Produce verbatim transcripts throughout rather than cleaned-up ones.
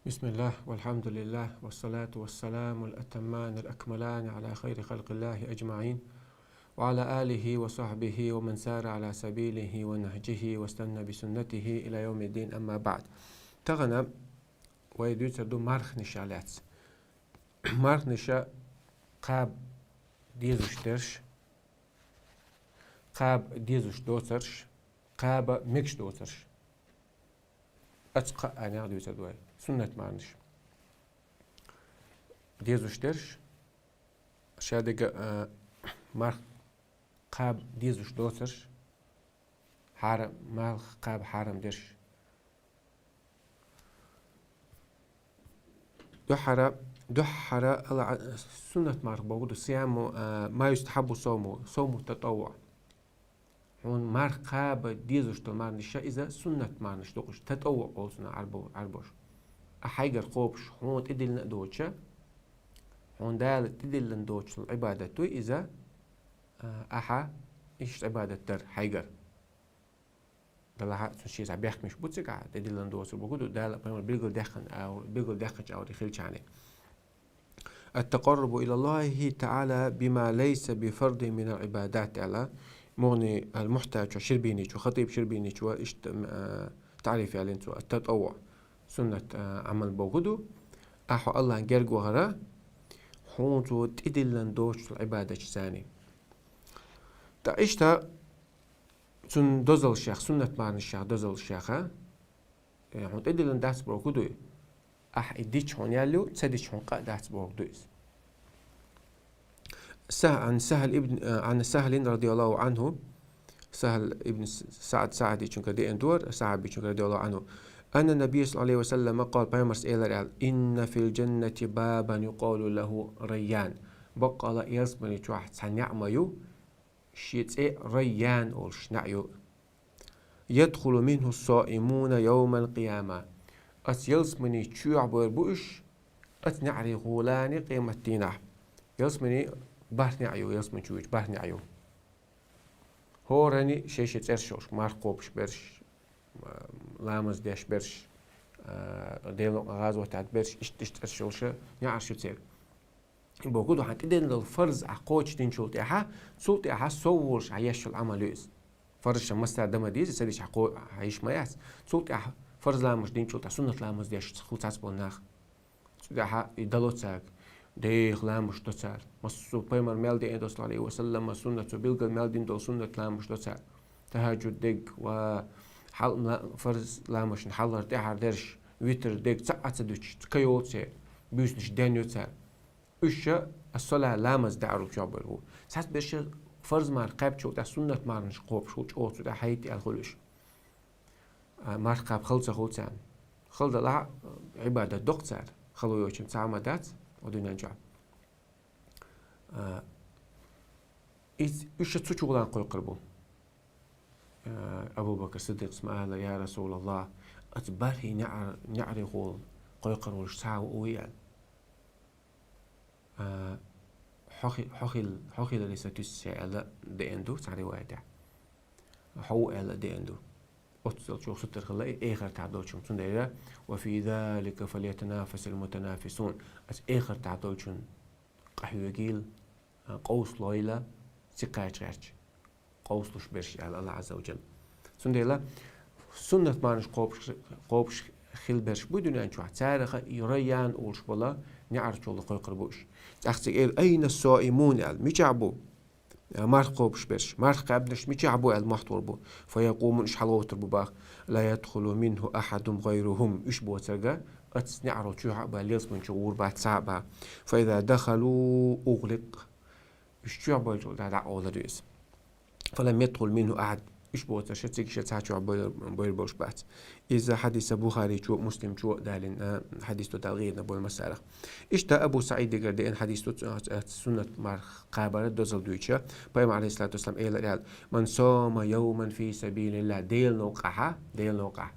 بسم الله والحمد لله والصلاة والسلام الأتمان الأكملان على خير خلق الله أجمعين وعلى آله وصحبه ومن سار على سبيله ونهجه واستنى بسنته إلى يوم الدين، أما بعد. Тахана вай дуьйцур ду марханаш лаьцна. Марханаш кхаба дезаш дерш, кхаба дезаш доцарш, кхаба мегаш доцарш. Оцу кхаанех дуьйцур ду вай. Суннат марханаш. Дезаш дерш, шадерг а, марха кхаба дезаш доцарш, хьарам, марха кхаба хьарам дерш. Дуьххьара, дуьххьара ала-, суннат марха бохург ду, сияму, а, ма юстахьаббу савмуху, савму татаввуъ. Хьуна марха кхаба дезаш долу марханаш, иза суннат марханаш ду-кх уьш, татаввуъ олу цунах Ӏарбо-, Ӏарбоша. Ахь хьайгара кхобуш, хьуна тӀедиллина а доцуш, хьуна Дала тӀедиллина доцуш долу Ӏибадат ду иза, а, ахьа иштта Ӏибадат дар хьайгара. Далла хьа, цуьнан шен цхьа бехкамаш бу цигахь, тӀедиллина доцург бохург ду, Дала, пайхамар билгалдаьккхина агӀор-, билгалдаьккхинчу агӀор хилчахьана. التقرب إلى الله تعالى بما ليس بفرض من العبادات аьлла, МугӀни ал-Мухьтаж чу Ширбини чу, хатӀиб Ширбини чу иштта, а, таъриф яьллина цо, ат-татаввуъ, суннат, а, Ӏамал бохург ду, ахьа Аллахьна герга вахара, хьуна цо тӀедиллина доцуш долу Ӏибадаташца. Ткъа иштта цуьнан дозаллашех, суннат марханашех дозаллашех, э, хьуна тӀедиллина дац бохург ду и. Ахьа и дича хьуна ял ю, ца дича хьуна къа а дац бохург ду иза. Сах-, عن سهل ابن، عن سهل رضي الله عنه، Сахьл ибн С-, СаӀд СаӀдичуьнгара деана ду хӀара, сахьабичуьнгара, رضي الله عنه, أن النبي صلى الله عليه وسلم قال, пайхамарс элира аьлла: إن في الجنة بابا يقال له ريان. Баккъалла ялсамани чохь цхьа неӀ ма ю, шен цӀе Райян олуш неӀ ю. يدخل منه الصائمون يوم القيامة. Оцу ялсамани чоьхьа бовр бу уьш, оцу неӀарехула къематдийнахь. Ялсамани бархӀ неӀ ю, ялсамани чу вуьйцу бархӀ неӀ ю. ХӀоранна шен-шен цӀераш йолуш, марха кхобуш берш, ламаз деш берш, а, Делан гӀазот тӀехь берш, иштта-иштта цӀераш йолуш неӀарш ю церан. Бохург ду, хьан тӀедиллина долу фарз ахь кхочушдинчул тӀаьхьа, цул тӀаьхьа сов волуш хьан еш йолу Ӏамал ю иза. Фарзаш массара дан ма деза, ца дича хьан кхо-, хьан йиш ма яц. Цул тӀаьхьа фарз ламазаш динчул тӀаьхьа суннат ламаз деш хуьлу цхьацца болу нах. Цул тӀаьхьа и дало цаьрга, деха ламазаш до цара. Массо а пайхамар мел деана долу, саллаллаху Ӏалайхи ва саллам, суннат, цо билггал мел дина долу суннат ламазаш до цара. ТахӀажжуд дерг ва хьал-, ла-, фарз ламазашна хьалхара, тӀаьхьара дерш, витр дерг цхьа а ца дуьтуш, ца кайолу церан, буьйсанаш ден ю цара. Уьш ша ас-сала, ламаз, даьӀарал чохь бевр бу. Цхьацца берш фарз марха кхаьбчул тӀаьхьа суннат марханаш кхобуш хуьлу, чӀогӀа цу тӀехь хьайта аьлла хуьлу уьш. А, марха кхаба хала ца хуьлу царна. Хала далахь а, Ӏибадат доккху цара. Хало йоцуш цхьа а ма дац, оцу дуьнен чохь. А, иза, уьш ша цу чу гӀулан кхойкхур бу. А, Абу Бакр Сиддикъас ма ала: «Я РасулаллахӀ, оцу бархӀе неӀар-, неӀарехула кхойкхур волуш цхьа а ву вуй?» аьлла. А, хьо хи-, хьо хил-, хьо хиларе сатуьйсу ша аьлла деана ду цхьана риваятехь. Хьо ву аьлла деана ду. Оццул чӀогӀа сутара хилла и эхартахь долчун. Цундела: «وفي ذلك فليتنافس المتنافسون». Аса эхартахь долчун къахьоьгийла, а, къовсалойла, цига кхача гӀерташ. Къовсалуш берш аьлла Аллах Азза ва Джалла. Цундела суннат марханаш кхобуш, кхобуш хила берш бу дуьнен чохь. Цараха и Райян олуш бола неӀарчул кхойкхур бу уьш. ТӀаккха цига эр: «أين الصائمون?» аьлла. Мичахь бу, а, марха кхобуш берш? Марха кхаьбнарш мичахь бу аьлла мохь тухур бу. «فيقومون», уьш хьалагӀоттур бу бах. «لا يدخل منه أحد غيرهم». Уьш боцург оцу неӀарал чохь а бац, ялсамани чу гӀур бац, цхьа а бац. «فإذا دخلوا أغلق». Уьш чохь бевллачул тӀаьхьа дӀакъовлур ю иза. «فلم يدخل منه أحد». Уьш боцурш цига ша цхьа чохь бевр-, бевр болуш бац. Иза хьадис Бухари чу, Муслим чу а далийна, а, хьадис ду, Дала гӀиран болу массарах. Иштта Абу СаӀидагара деана хьадис ду, а, а, суннат марха кхабар дозалла дуьйцуш, пайхамар, Ӏалайхиссалату вассалам, элира аьлла: «من صام يوما في سبيل الله», Делан новкъахь, Делан новкъахь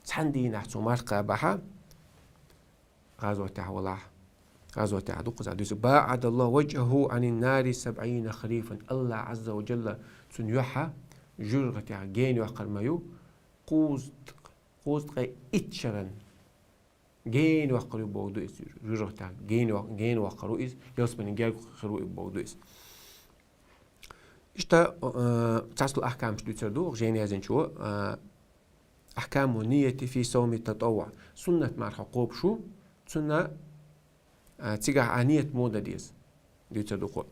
цхьана дийнахь цо марха кхабахь, гӀазотехь валахь, гӀазотехь ду кхузахь дуьсу: «باعد الله وجهه عن النار سبعين خريفا». Аллах Азза ва Джалла цуьнан юьхь жуьгӀатех гена йоккхур ма ю, кхузткъ-, кхузткъе итт шаран Генваккхар ву бохург ду иза, жожагӀатех генва-, генваккхар ву иза, ялсмален герга хир ву бохург ду иза. Иштта, э, цхьацца ахкамаш дуьйцур ду, жайна яздинчо, э, أحكام النية في صوم التطوع. Суннат марха кхобуш ву, цунна, э, цигахь а ният мо дан деза. Дуьйцур ду кхо.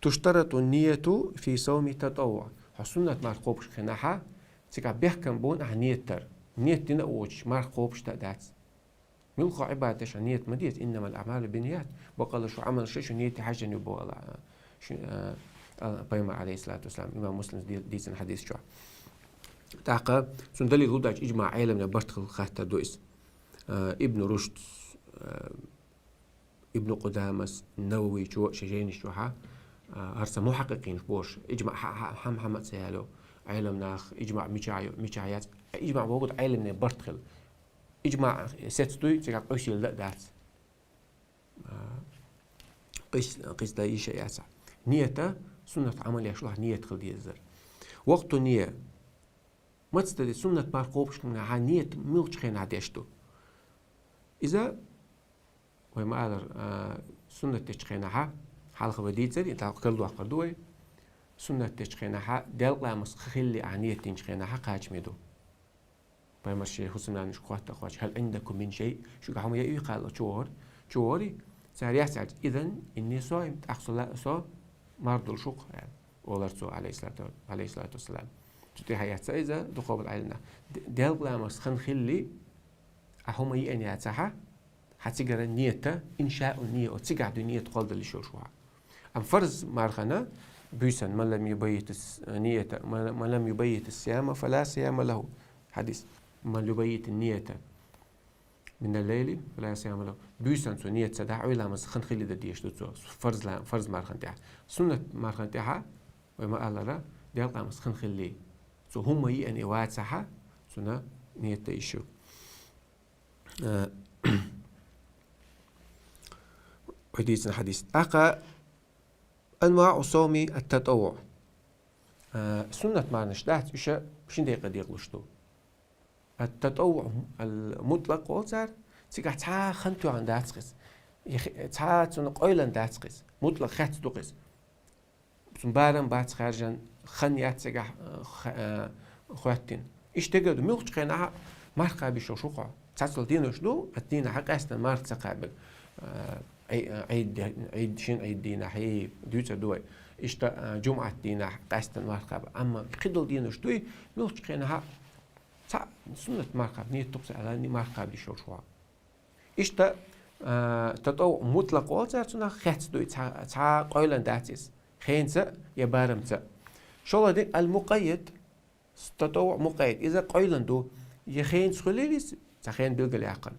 تشترط النية في صوم التطوع. Хьо суннат марха кхобуш хенахьа, цигахь бехкам бу ахь ният дар. Ният дина а воцуш, марха кхобуш дан дац. Муьлхха Ӏибадаташ а ният ма деза, إنما الأعمال بالنيات. Бакъалла шун Ӏамалш шун ният хьаьжжина ю боху Алла, шу, а, Алла, пайхамар, алейхиссалату вассалам, имам Муслима ди-, дийцина хьадис чохь. ТӀаккха цунна далил хӀун дац, иджмаъ, Ӏеламнех барт хилла хаттар ду иза. А, Ибн Рушд, а, Ибн Къудамас, Нававичо шайн жайнаш чохь, а, хӀара сан мухьаккъикъинаш бохуш, иджмаъ хьа-, хьа-, хьам-, хьамаца яьлла, Ӏеламнах, иджмаъ мичахь ю, мичахь яц, иджмаъ бохург Ӏеламнех барт хилла. Иджмаъ сецца дуй, цигахь къуьйсуш дан а дац. А, къис-, къиса дан йиш а яцахь. Ният, суннат Ӏамал еш лахь ният хила дезар. وقت النية. Маца дан деза суннат марха кхобуш хенахьа ният муьлхачу хенахь деш ду? Иза, вай ма аллара, а, суннат дечу хенахьа, хьалха вай дийцира, и тӀаккха карладоккхур ду вай. Суннат дечу хенахьа, делкъа ламаз хан хилале ахь ният динчу хенахьа кхачаме ду. Пайхамар шен хӀусамнанашка хоттуш: هل عندكم من شيء؟ Шуьгахь хӀума яй кхалла чу вогӀура, чу вогӀура? Цара яц аьлча: إذن إني صائم, тӀаккха со ла-, со марха долуш ву-кх, аьлла, олура цо, алейхиссалату, алейхиссалату вассалам. Цу тӀехьа яц иза, дукхахболу Ӏеламнах. Д-, делкъа ламаз хан хилале, ахь хӀума йиъна яцахьа, хьан цигара ният, إنشاء النية, оцу цигахь ду ният кхолладаллалц йолуш ву хьан. Амма фарз мархана буьйсанна: من لم يبيت النية، من لم يبيت الصيام فلا صيام له. Хьадис. من لم يبيت النية من الليل فلا صيام له. Буьйсанна цо ният ца дахь, Ӏуьйра ламаз хан хилале дан дезаш ду цо, фарз ла-, фарз мархан тӀехь. Суннат мархан тӀехь, вай ма аллара, делкъа ламаз хан хилале, цо хӀума йиъна и вацахьа, цунна ният дан йиш ю. Э, вай дийцина хьадис. ТӀаккха أنواع صوم التطوع. Э, суннат марханаш дац, уьш шин декъе декъалуш ду. Ат-татаввуъ ал-мутлакъ олу цара, цигахь цхьа а хан тоьхна дац-кх иза. И хи-, цхьа а цунна къойлан дац-кх иза. Мутлакъ хецна ду-кх иза. Цунна барам бац хаьржина, хан яц цигахь, а, ха-, а, хоьттина. Иштта дерг а ду, муьлххачу хенахь а марха кхаба йиш йолуш ву-кх хьо. Цхьаццалла денош ду, оцу дийнахь а къаьстина марха ца кхаьбнарг. А, Ӏи-, а, Ӏийд де-, Ӏийд, шина Ӏийд дийнахь, и, дуьйцур ду вай. Иштта, а, жумӀат дийнахь къаьстина марха кхаба. Амма кхидолу денош дуй, муьлххачу хенахь а цхьаъ суннат марха кхаба, ният тукхуса аьлла, марха кхаба йиш йолуш ву хьо. Иштта, а, татаввуъ мутлакъ олу цара, цунах хецна дуй, цхьа, цхьа а къойлан дац иза. Хенца а, я барамца а. ШолгӀа дерг ал-мукъаййад, татаввуъ мукъаййад. Иза къойлан ду. Я хенца хуьлийла иза, цхьа хен билгалъяьккхина.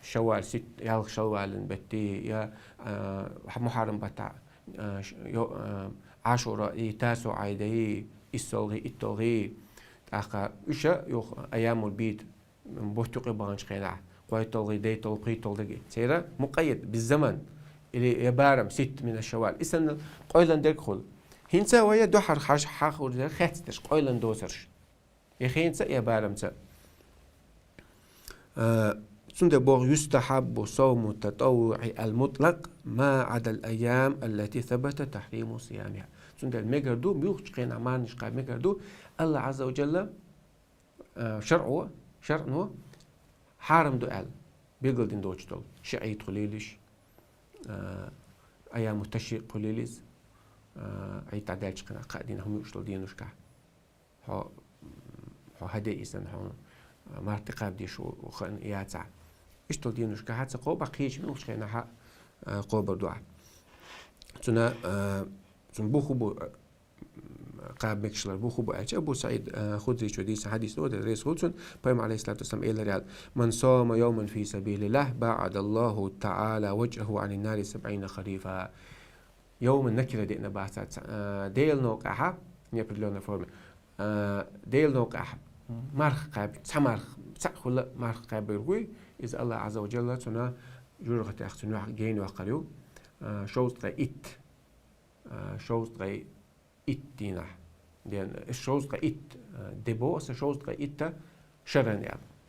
Шаввал ситт, ялх шаввалан бетте, я, а, мухьаррам баттахь, а, ш-, йо-, а, Ӏашура, и, Тасуъа де, иссалгӀий, итталгӀий. ТӀаккха уьш а юха айямул бийд, бутт юкъе баханчу хенахь, кхойтталгӀий, дейтталгӀий, пхийтталгӀий дерг. Церан мукъаййад, биззаман, или я барам, ситт мина шаввал. И санна къойлан дерг хуьлу. ХӀинца вай дуьххьара хьаж-, хьахор дерг хецна дерш, къойлан доцурш. Я хенца а, я барамца а. А, цундела боху: يستحب صوم التطوع المطلق ما عدا الأيام التي ثبت تحريم صيامها. Цундела мегар ду, муьлххачу хенахь марханаш кхаба мегар ду, Аллах Ӏазза ва Джалла а, шаръо, шаръо хьарам ду аьлла, билгалдина доцуш долу. Ши Ӏийд хуьлийла уьш, а, айяму ташрикъ хуьлийла иза, а, Ӏийд дӀадаьллачу хенахь кхаа дийнахь хӀума юуш долу деношкахь. Хьо, хьо хьаде иза, хьо, а, марха тӀекхаба дезаш ву, ву хан яцахь. Иштта долу деношкахь ца кхобахь, кхечу муьлххачу хенахь а, а, кхобур ду ахь. Цуьнан, а, цуьнан бу хӀун бу, а, кхаба мегаш хилар бу хӀун бу аьлча, Абу СаӀид, а, Худричо дийцина хьадис ду, Дела реза хуьлда цунна, пайхамар, алейхиссалату вассалам, элира аьлла: من صام يوما في سبيل الله باعد الله تعالى وجهه عن النار سبعين خريفا. Йовман накира деана бацара, а, Делан новкъахь, неопределённой форме, а, Делан новкъахь марха кхаьбча, цхьа марха, цхьаъ хуьлу марха кхаьбнарг вуй, иза Аллах Ӏазза ва Джалла цунна жожагӀатех цунна юьхь гена йоккхур ю, а, шовзткъе итт, а, шовзткъе итт дийнахь. Ден, шовзткъе итт, а, де боху аса, шовзткъе итт шаран аьлла.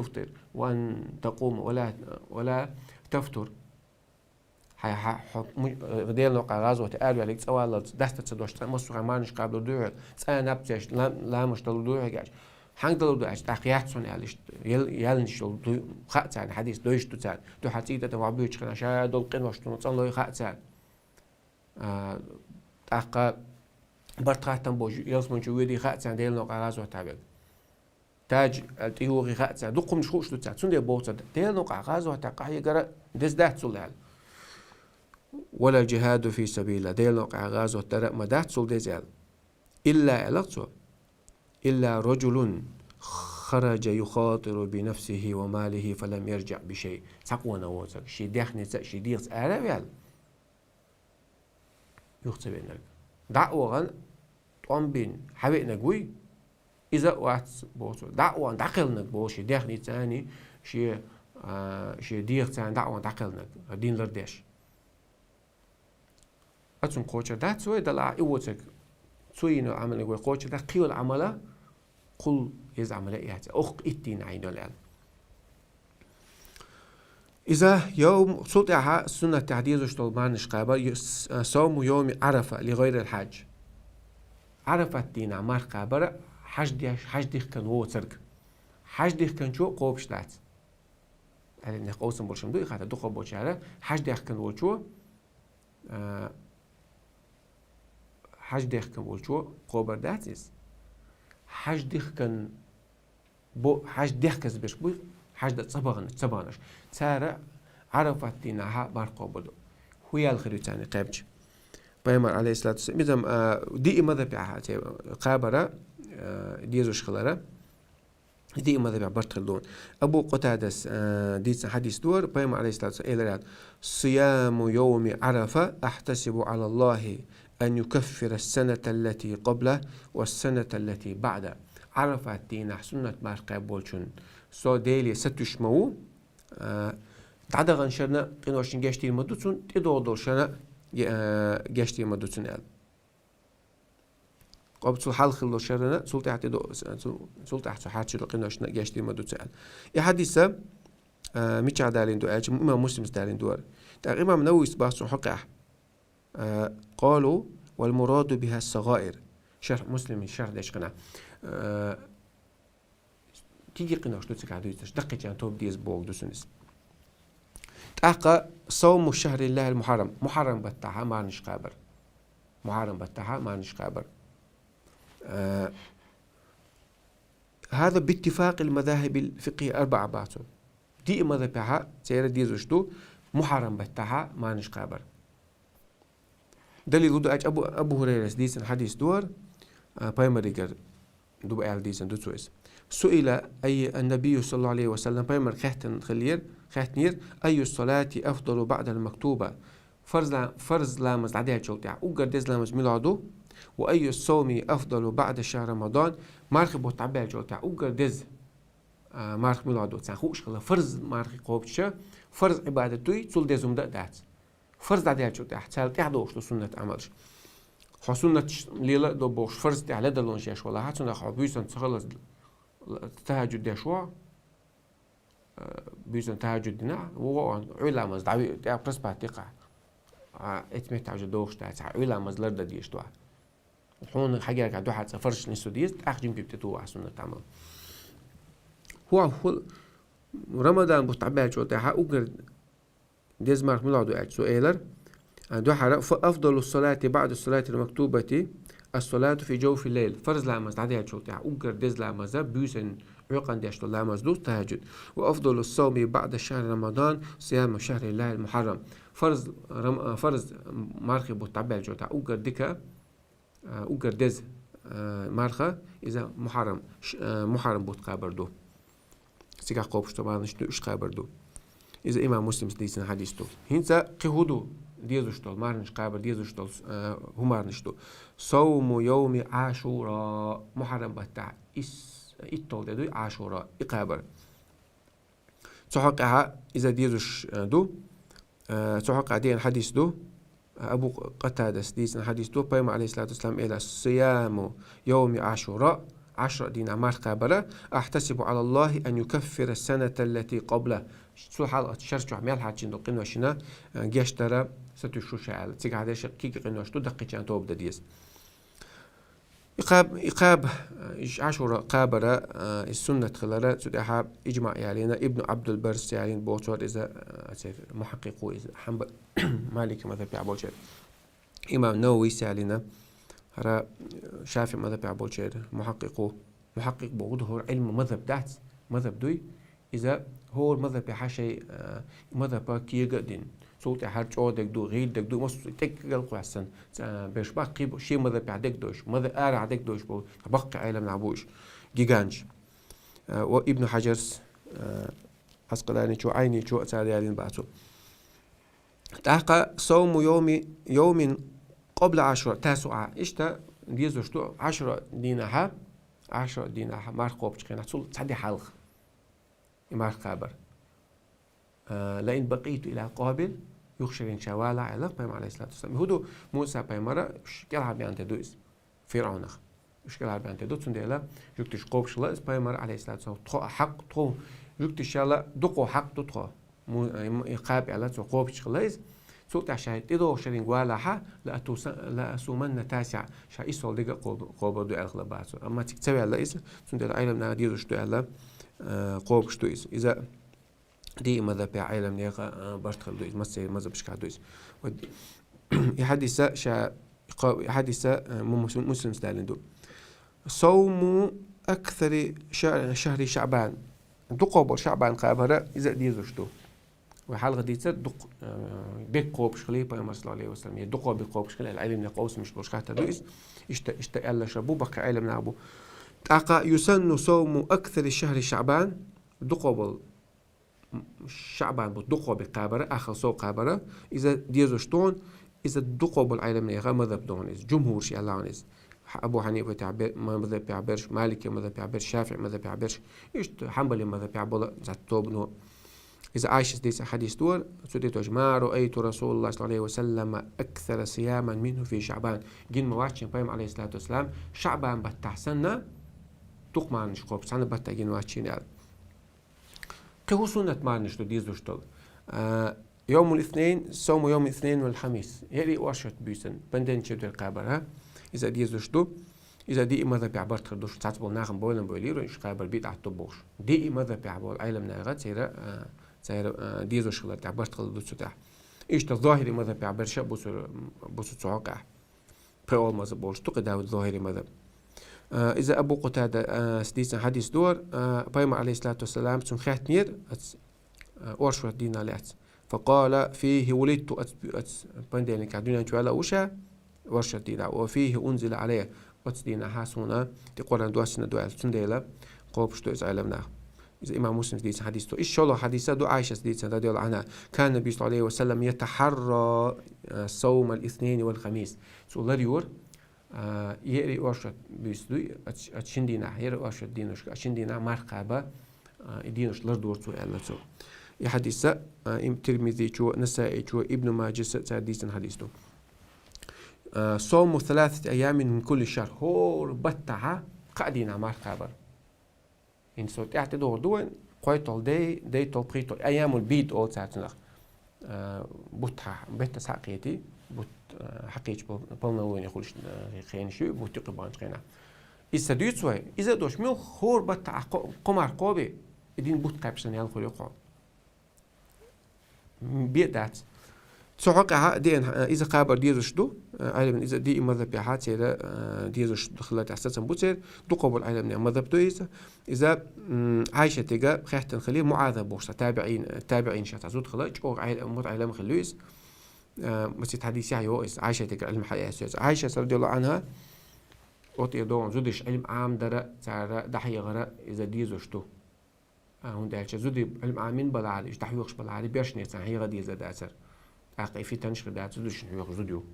تفطر وأن تقوم ولا ولا تفتر. Хьай хьа хьо му Делан новкъа гӀазоте араваьлларг цӀа валлалца даста ца дош цӀа массухьа марнаш кхабалур ду хьоьга, цӀа наб ца еш ла- ламаш далур ду хьоьга аьлча. Хьанга далур ду аьлча, тӀаккха яц хьона аьлла иштта. Ял- ялнаш йолу ду хаьа царна, хьадис дойуш ду царна. Дуьхьал цӀийта тӀе вахь буьйцу хенахь, ша долу къиношна цӀанлой хаьа царна. А, тӀаккха барт хаттам божу ялсманчу воьдий хаьа царна Делан новкъа гӀазота вега. Таж аьлла тӀейогӀий хаьа царна, дукха хӀуманаш хууш ду царна. Цундела боху цо, Делан новкъа гӀазота къахьегара деза дац цул аьлла. ولا الجهاد في سبيل الله, Делан новкъа гӀазот дара а ма дац цул деза аьлла. إلا, аьлла цо, إلا رجل خرج يخاطر بنفسه وماله فلم يرجع بشيء. Цхьа къона воцург, шен дехнеца а, шен дегӀаца а ара а ваьлла, юха ца веанарг. ДӀа а вахана, тӀом бина, хьавеанарг вуй, иза а вац, боху цо. ДӀа а вахана, дӀакхелхинарг, боху, шен дехнеца а, шен, а, шен дегӀаца а дӀа а вахана, дӀакхелхинарг, дин лардеш. Ацунна кхочур дац вай, далахь и воцург, цо йина Ӏамалниг вай кхочур дац, кхин йолу Ӏамала кхул еза Ӏамал а яц, оккха итт дийнахь йина йолу аьлла. Иза йовм, цул тӀаьхьа суннатехь дезаш долу марнаш кхабар, ю- с- савму йовми Ӏарафа ли гӀайрил хьаж. Ӏарафат дийнахь марха кхабар хьаж деш, хьаж дихкан воцург. Хьаж дихканчо кхобуш дац. Аьлла, нах къовсам болуш ма ду и хаттар, дукха болчара хьаж дехкан волчо, а, хьаж дехкан волчо кхобур дац иза. Хьаж дихкан бо-, хьаж дехказа берш буй, хьаж дан ца бахана-, ца баханарш. Цара Ӏарафат дийнахьа марха кхобур ду. ХӀу ял хир ю царна кхаьбча. Пайхамар, алейхиссалату вассалам, иза, а, диъ мазхабехь цу кхабара, а, дезаш хилара, диъ мазхабехь барт хир ду. Абу Къатадас, а, дийцина хьадис ду хӀара, Пайхамар, алейхиссалату вассалам, элира: «صيام يوم عرفة أحتسب على الله أن يكفر السنة التي قبله والسنة التي بعده». Ӏарафат дийнахь суннат марха кхаьбболчун со Деле сатуьйсуш ма ву, а, дӀадаханчарна къиношна гечдийр ма ду цунна, тӀедогӀа долчарна, а, гечдийр ма ду цунна аьлла. Къоб цул хьалха хилла долчарна, цул тӀаьхьа тӀедо-, цул, цул тӀаьхьа цу хьарчийла къиношна гечдийр ма ду цунна аьлла. И хьадис, а, мичахь далийна ду аьлча, имам Муслимас далийна ду хӀара. ТӀаккха имам Нававис бац цунна хьокъехь. А, قالوا: «والمراد بها الصغائر». Шархь Муслима шархь дечкъина. А, кегий къинош ду цигахь дуьйцуш, даккхийчарна тоба деза бохург ду цунна иза. ТӀаккха: «صوم شهر الله المحرم». Мухьаррам баттахьа марханаш кхабар. Мухьаррам баттахьа марханаш кхабар. А, «هذا باتفاق المذاهب الفقهية الأربعة» бац цо. Диъ мазхабехьа церан дезаш ду Мухьаррам баттахьа марханаш кхабар. Далил хӀу ду аьлча, Абу, Абу Хурайрас дийцина хьадис ду хӀара, а, Пайхамарагара ду аьлла дийцина ду цо иза. «سئل النبي صلى الله عليه وسلم», Пайхамарага хаьттина хиллера, хаьттинера: «أي الصلاة أفضل بعد المكتوبة؟» Фарз ла-, фарз ламаз дӀадаьллачул тӀехьа уггар деза ламаз мила ду? «وأي الصوم أفضل بعد شهر رمضان؟» Мархий бутт дӀабаьллачул тӀехьа уггар деза, а, марха мила ду? Царна хууш хилла фарз мархий кхобуча, фарз Ӏибадат дуй, цул деза хӀума да а дац. Фарз дӀадаьллачул тӀехьа, царна тӀехьа долуш ду суннат Ӏамалш. Хьо суннаташ лела а до бохуш, фарз тӀехьа ледарлонаш еш валахьа, цунах хьо буьйсан ца хилла тахьаджуд деш ву, а, буьйсан тахьаджуд дина, вугӀо а, Ӏуьйра ламаз дӀавиъ, тӀехьа проспать дикха. А, эцу меттахь уже дохуш дац, хьан Ӏуьйра ламаз лардан дезаш ду. Хьуна хьагергахь дуьхьа цкъа фарзаш нису деза, тӀаккха жима-жима тӀетуху ахь суннат Ӏамал. ХӀу, хӀу, Рамадан бутт дӀабаьллачул тӀехьа уггар деза марха муьлха ду аьлча, цо элира, а, дуьххьара: «فأفضل الصلاة بعد الصلاة المكتوبة الصلاة في جوف الليل». Фарз ламаз дӀадаьллачул тӀехьа уггар деза ламаз буьйсан Ӏуьйкъана деш долу ламаз ду, тахьаджуд. «وأفضل الصوم بعد شهر رمضان صيام شهر الله المحرم». Фарз рам-, а, фарз мархий бутт дӀабаьллачул тӀехьа уггар дика, а, уггар деза, а, марха, иза Мухьаррам, ш-, а, Мухьаррам бутт кхабар ду. Цигахь кхобуш долу марханаш ду, уьш кхабар ду. Иза имам Муслимас дийцина хьадис ду. ХӀинца кхин хӀу ду дезаш долу, марханаш кхабар дезаш долу, а, хӀу марханаш ду? «صوم يوم عاشوراء». Мухьаррам баттахь ис-, итталгӀа де дуй Ӏашура, и кхабар. Цу хьокъехьа иза дезаш, а, ду. Э, цу хьокъехь деана хьадис ду, Абу Къатадас дийцина хьадис ду, Пайхамар, алейхиссалату вассалам, элира: «صيام يوم عاشوراء», Ӏашура дийнахь марха кхабар, «أحتسب على الله أن يكفر السنة التي قبله». Цу хьал шар чохь мел хьарчийна долу къиношна, э, гечдар сатуьйсуш ву ша аьлла. Цигахь дерш кегий къинош ду, даккхийчарна тоба дан деза. И кхаба, и кхаба, э, и Ӏашура кхабар, э, и суннат хилар, цу тӀехь иджмаъ ялийна, Ибн Абдул-Баррас ялийна бохург иза, э, церан мухьаккъикъ ву иза, Хьанбал-, Малики мазхабехь болчеран. Имам Нававис ялийна, хӀара, э, ШафиӀи мазхабехь болчеран мухьаккъикъ ву. Мухьаккъикъ бохург хӀара Ӏилма мазхаб дац, мазхаб дуй. Иза хӀора мазхабехь шайн, а, мазхаба кега а дина. Цул тӀаьхьа хӀара чӀогӀа дерг ду, гӀийла дерг ду, массо а тӀекӀел кхоьссина, ца-, берш баккхий бу, шен мазхабехь дерг дойуш, мазхаб арахь дерг дойуш болу, баккхий Ӏелам нах бу уьш, гиганташ. А, ва Ибн Хьаджарс, а, Ӏаскъаланичо, Ӏайничо а цара ялийна бацо. ТӀаккха «صوم يوم، يوم قبل عاشوراء تاسعا». Иштта дезаш ду Ӏашура дийнахьа, Ӏашура дийнахьа марха кхобучу хенахь, цул цхьа де хьалха. И марха кхабар. А, «لئن بقيت إلى قابل يحشرين», ша валахь аьлла Пайхамар, алейхиссалату вассалам. ХӀу ду Муса пайхамара, уьш кӀелхьарбаьнна де ду иза, ФирӀавнах. Уьш кӀелхьарбаьнна де ду, цундела жуьгташ кхобуш хилла иза Пайхамар, алейхиссалату вассалам, тхо а хьакъ, тхо, жуьгташа аьлла, дукха хьакъ ду тхо. Му-, и, и кхаба аьлла, цо кхобуш хилла иза. Цул тӀаьхьа ша тӀедогӀуш шеринга валахьа, «لأتوس-، لأصومن التاسع», ша иссалгӀа дерг а кхобу-, кхобур ду аьлла хилла бацо. Амма цига ца ваьлла иза, цундела Ӏелам наха дезаш ду аьлла, а, кхобуш ду иза. Иза диъ мазхабехь Ӏелам нехан, а, барт хилла ду иза, массеран мазхабашкахь ду иза. Вот, и хьадиса ша, кхо-, и хьадиса, а, му-, мус-, Муслимас далийна ду. «صوم أكثر ش-، شهر شعبان». Дукха болу ШаӀбан кхабар, иза а дезаш ду. Вай хьалха дийцар дукха, э, бекх кхобуш хилий пайхамар саллаллаху алейхи ва саллям, е дукха бекх кхобуш хилий, аьлла, Ӏилманех къовсамаш болуш хаттар ду иза. Иштта, иштта аьлла ша бу баккхий Ӏилманах бу. ТӀаккха юсанну сауму аксари шахри ШаӀбан, дукха бол ШаӀбан бу дукха бекх кхабара, ахал сов кхабара, иза дезаш тон, иза дукха бол Ӏилманеха мазаб дон иза, джумхур ши аьлла иза. Абу Ханифа тя бе-, мазаб тя берш, Малики мазаб тя берш, Шафиъ мазаб тя берш, иштта Ханбали мазаб тя бола зат тобно. Иза Ӏайшас дийца хьадис ду, цу де тож: «Ма раайту Расулаллах саллаллаху алейхи ва саллама аксара сияман минху фи ШаӀбан». Гин ма вац шен пайхамар алейхиссалату вассалам ШаӀбан баттахь санна дукха марнаш кхобуш, цхьана баттахь гин вац шен аьлла. Кхин хӀун суннат марнаш ду дезаш долу? А, йовмул иснейн, сауму йовмул иснейн вал хамис. Ери оршот буьйсан, понедельник, четверг кхабар, а? Иза дезаш ду. Иза диъ мазаб тя барт хир ду, цхьацца болу нахана бойлан бойлийра, уьш кхабар бидӀат ду бохуш. Диъ мазаб тя болу Ӏилманеха церан, а, церан, а, дезаш хилар тя барт хилар ду цу тӀехь. Иштта зохири мазаб тя берш а бу цу, бу цу цу хьокъехь. Пхи олу мазаб болуш ду кхин Давуд зохири мазаб. А, иза Абу Къатада, а, с дийцина хьадис дора, а, пайхамар алейхиссалату вассалам цунна хаьттинера, ац, а, оршот дийнахь лаьцна. Факъала: «Фихи вулидту», ац, ац понедельникехь дуьнен чу ваьлла ву ша, оршот дийнахь, «ва фихи унзила алейя», оцу дийнахьа суна тӀе Къуръан доссина ду аьлла, цундела кхобуш ду иза Ӏилманах. Иза имам Муслимс дийцина хьадис ду. Иштта шолгӀа хьадис а ду Ӏайшас дийцина, радияллаху анхьа: «Кана Набий саллаллаху алейхи ва саллам ятахьарра, а, саумал иснейни вал хамис». Цо лар юра, а, ери оршот буьйса дуй, ац, ац шин дийнахь, ери оршот дийнашка, ац шин дийнахь марха кхаба, а, и дийнаш лар дора цо аьлла цо. И хьадис а, а, им Тирмизичо, Насаичо, Ибну Маджаса цара дийцина хьадис ду. А, «Сауму саласати айямин мин кулли шахр». ХӀора баттахьа кхаа дийнахь марха кхабар. Ин со тӀаьхьа тӀедогӀур ду вайн, кхойтталгӀа дей, дейтталгӀа, пхийтталгӀа. Айямул бийд олу цара цунах. А, бутт хьа-, бетта схьа а кхетий, бутт, а, хьакхечу пол-, полнолуние хуьлуш, а, хенаш ю, бутт юкъа баханчу хенахь. Иза ца дуьйцу вай, иза а долуш, муьлхха хӀора баттахьа кхо-, кхо марха кхобий, и дин бутт кхаьбча санна ял хуьлу кхо. Бен дац. Цу хьокъехь а деана, иза кхабар дезаш ду, Ӏилман иза диъ мазхабехь а церан, а, дезаш хилар тӀехь сацам бу церан, дукха болу Ӏилманех мазхаб ду иза. Иза, м, Ӏайшатига хаьттина хилира, МуӀаза бохуш цхьа табиӀин, табиӀин ша цхьа зуда хила, чӀогӀа Ӏил-, мутаӀеллим хилла иза. А, масийттаза хьадисехь йо иза, Ӏайшатига Ӏилма хьаэцна иза. Ӏайшас, радияллаху анхьа, оцу тӀе догӀун зудаш Ӏилма Ӏамадара, цара дӀахьехара иза дезаш ду. А, хӀунда аьлча зуди Ӏилма Ӏамин балахьара, иштта дӀахьоьхуш балахьара, бешнеца хьеха дезар дацара. ТӀаккха и фитанаш хир дац, зудашна хьоьхуш зуда ю.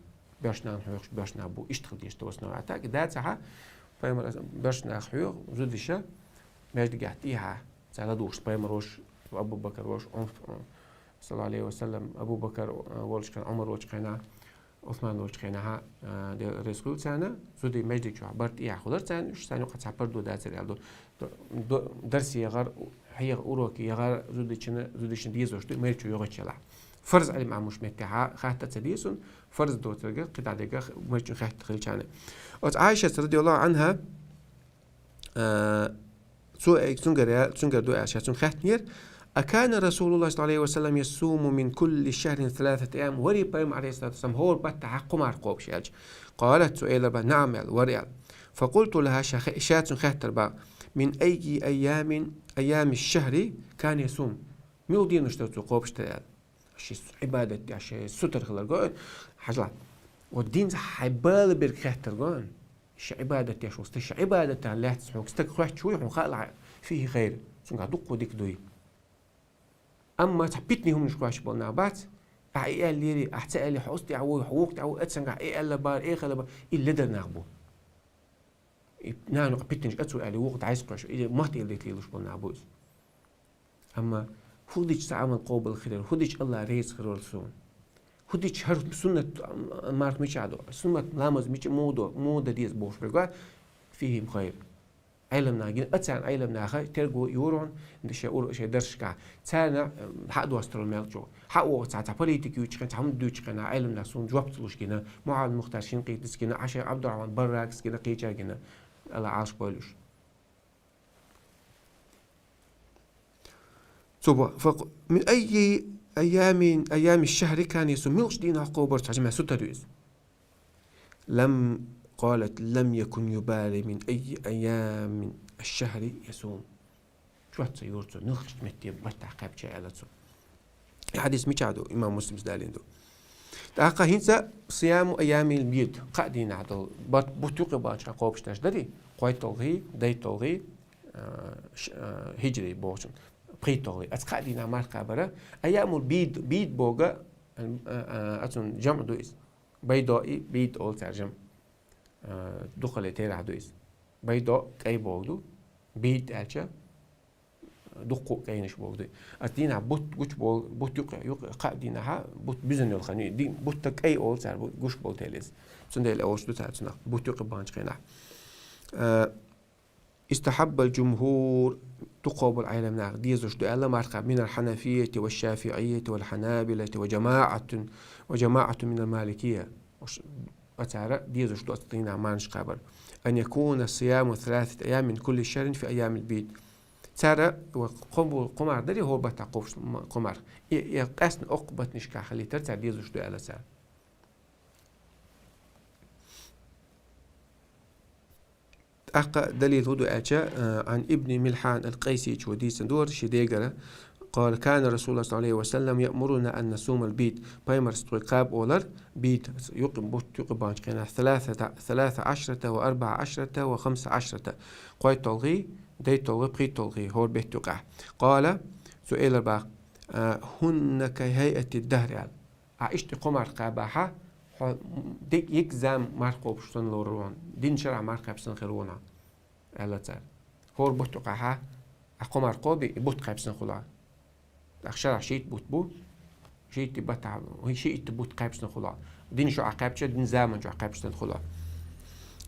Бешнана хьоьхуш бешна бу, иштта хила дезаш ду васнов. А так и дацахьа, пайхамар бешнах хьоьху зудаша маьждигехь тӀехьа, цара ладугӀуш пайхамарош, Абу-Бакарош, Ӏумар, саллаллаху алейхи ва саллам, Абу-Бакар, а, волчу хенахь, Ӏумар волчу хенахь, Ӏусман волчу хенахьа, а, де-, реза хуьлу царна, зуди маьждиг чохь бара тӀехьа хуьлура царна, уьш царна юкъа цхьа пардо дацара аьлла ду. Д-, д-, дарсе яхар, хьеха уроке яхар зудичина, зудичина дезош ду, мел чу йогӀучу ялахь. Фарз Ӏилма Ӏамош меттехьа хатта ца деза, фарз доцурга, кхидӀа дерга, мел чу хатта хилчарна. Оцу Ӏайшас, радияллаху анхьа, А, цо, э, цуьнгара, цуьнгара ду аьлла, ша цуьнга хаьттинера: «Акана Расулуллах саллаллаху алейхи ва саллам ясуму мин кулли шахрин саласата айям?» Вари пайхамар алейхиссалату вассалам хӀора баттахьа кхо марха кхобуш аьлча. Къалат, цо элира бан: «Наам», аьлла, вари аьлла. Факъулту лаха, ша, ша цуьнга хаьттира бан: «Мин аййи айямин, айями шахри кана ясум?» Муьлха денаш дара цо кхобуш дара аьлла. Ши Ӏибадат деш, ши сутара хилар го, хьажал. Вот динца хьайн бала берг хеттар го. Ши Ӏибадат деш ву стаг, ши Ӏибадатах лаьцна хьоьга стаг хоьттуш вуй, хьуна хаалахь, фихи хайр. Цуьнгахь дуккха дика дуй. Амма цхьа питане хӀуманаш хоьттуш болу нах бац. Ахь и аьллера, ахь ца аьллера, хьо оцу тӀехь вуй, хьо вукху тӀехь вуй, аццангахь и аьлла бара, и хила бара, и ледар нах бу. И нана юкъа питанаш а цо аьлла, вукху дӀайсакхоьш, и мотт эр дитта лелош болу нах бу иза. Амма хӀун дича сан Ӏамал къобал хир яра, хӀун дича Алла реза хир вара суна? ХӀун дича хӀара суннат марха мичахь ду? Суннат ламаз мича муха до, муха дан деза бохуш берг вац, фихим хайр. Ӏелам наха гина, а царна Ӏелам наха терго йора хьуна, шайн ур-, шайн дарсашкахь. Царна, м, хьа а достур мел чӀогӀа. Хьа а вогӀу цхьа, цхьа политика юьйцучу хенахь, цхьа хӀума дуьйцучу хенахь, Ӏелам наха суна жоп ца луш гина, Мухьаммад Мухтар Шинкъитис гина, Ӏаша Абдурахман Барракис гина, кхечара гина. Алла Ӏалаш бойла уьш. Цо бо-, факъ-, мин аййи айямин, айями шахри кана ясум, муьлхачу дийнахь кхобура цхьа жимаьл сутара ю иза. Лам, къалат, лам якун юбали мин аййи айямин аш-шахри ясум. Чот ца йора цо, муьлхачу метте баттахь кхаьбча аьлла цо. И хьадис мичахь ду? Имам Муслима далийна ду. ТӀаккха хӀинца сияму айямил бийд, кхаа дийнахь долу, бат-, бутт юкъа бахча кхобуш деш дарий, кхойтталгӀий, дейтталгӀий, а, ш-, а, хиджри бохучун, пхийтталгӀий. Аса кхаа дийнахь марха кхабар. Айямул бийд, бийд боху, а, а, а, ацун жамӀ ду иза. Байдои бийд олу цара жамӀ. А, дукхале терахь ду иза. Байдо кӀай боху ду, бийд аьлча, дуккха кӀайнаш боху ду. Аса дийнахь бутт гучу болу, бутт юкъа, юкъа кхаа дийнахьа, бутт буьзна йолу хан ю, ди-, бутт кӀай олу цара, бу-, гуш болу тела иза. Цундела олуш ду цара цунах, бутт юкъа бахча хенахь. А, истахьаббал жумхур, дукхах болу Ӏеламнаха дезаш ду аьлла марха, минал хьанафийяти ва шафиӀийяти вал хьанабилати ва жамаӀатун, ва жамаӀатун минал маликийя. Ош-, оцара дезаш ду оцу дийнахь марнаш кхабар. Ан якуна сияму саласати айям мин кулли шахрин фи айямил бийд. Цара ва кхо-, кхо марха дарий хӀора баттахь кхобуш ма-, кхо марха. И, и къаьстина оккха баттанашкахь хилийтар цара дезаш ду аьлла цара. ТӀаккха далил хӀун ду аьлча, а, Ӏан ибни Милхьан ал-Къайсичо дийцина ду хӀара шен дегара, къала, кана Расулуллах саллаллаху Ӏалайхи ва саллам яъмуруна ан насумал бийд. Пайхамарс тхоьга кхаба олар, бийд, юкъа бутт юкъа бахча хенахь, саласа, саласа Ӏашрата ва арбаӀа Ӏашрата ва хамса Ӏашрата. КхойтталгӀий, дейтталгӀий, пхийтталгӀий, хӀора бетта юкъахь. Къала, цо элар бах, а, хӀунна ка хӀайъати дахри аьлла. Ахь иштта кхо марха кхабахьа, хьо дик-, йиг зама марха кхобуш санна лорур ву хьуна, дийнна шарахь марха кхаьбча санна хир ву хьуна, аьлла цара. ХӀора бутт юкъахьа, ахь кхо марха кхоби, и бутт кхаьбча санна хуьлу хьуна. ТӀаккха шарахь шийтта бутт бу, шийтта баттахь, шийтта бутт кхаьбча санна хуьлу хьуна. Дийнна шо ахь кхаьбча, дийнна заманчохь кхаьбча санна хуьлу хьуна.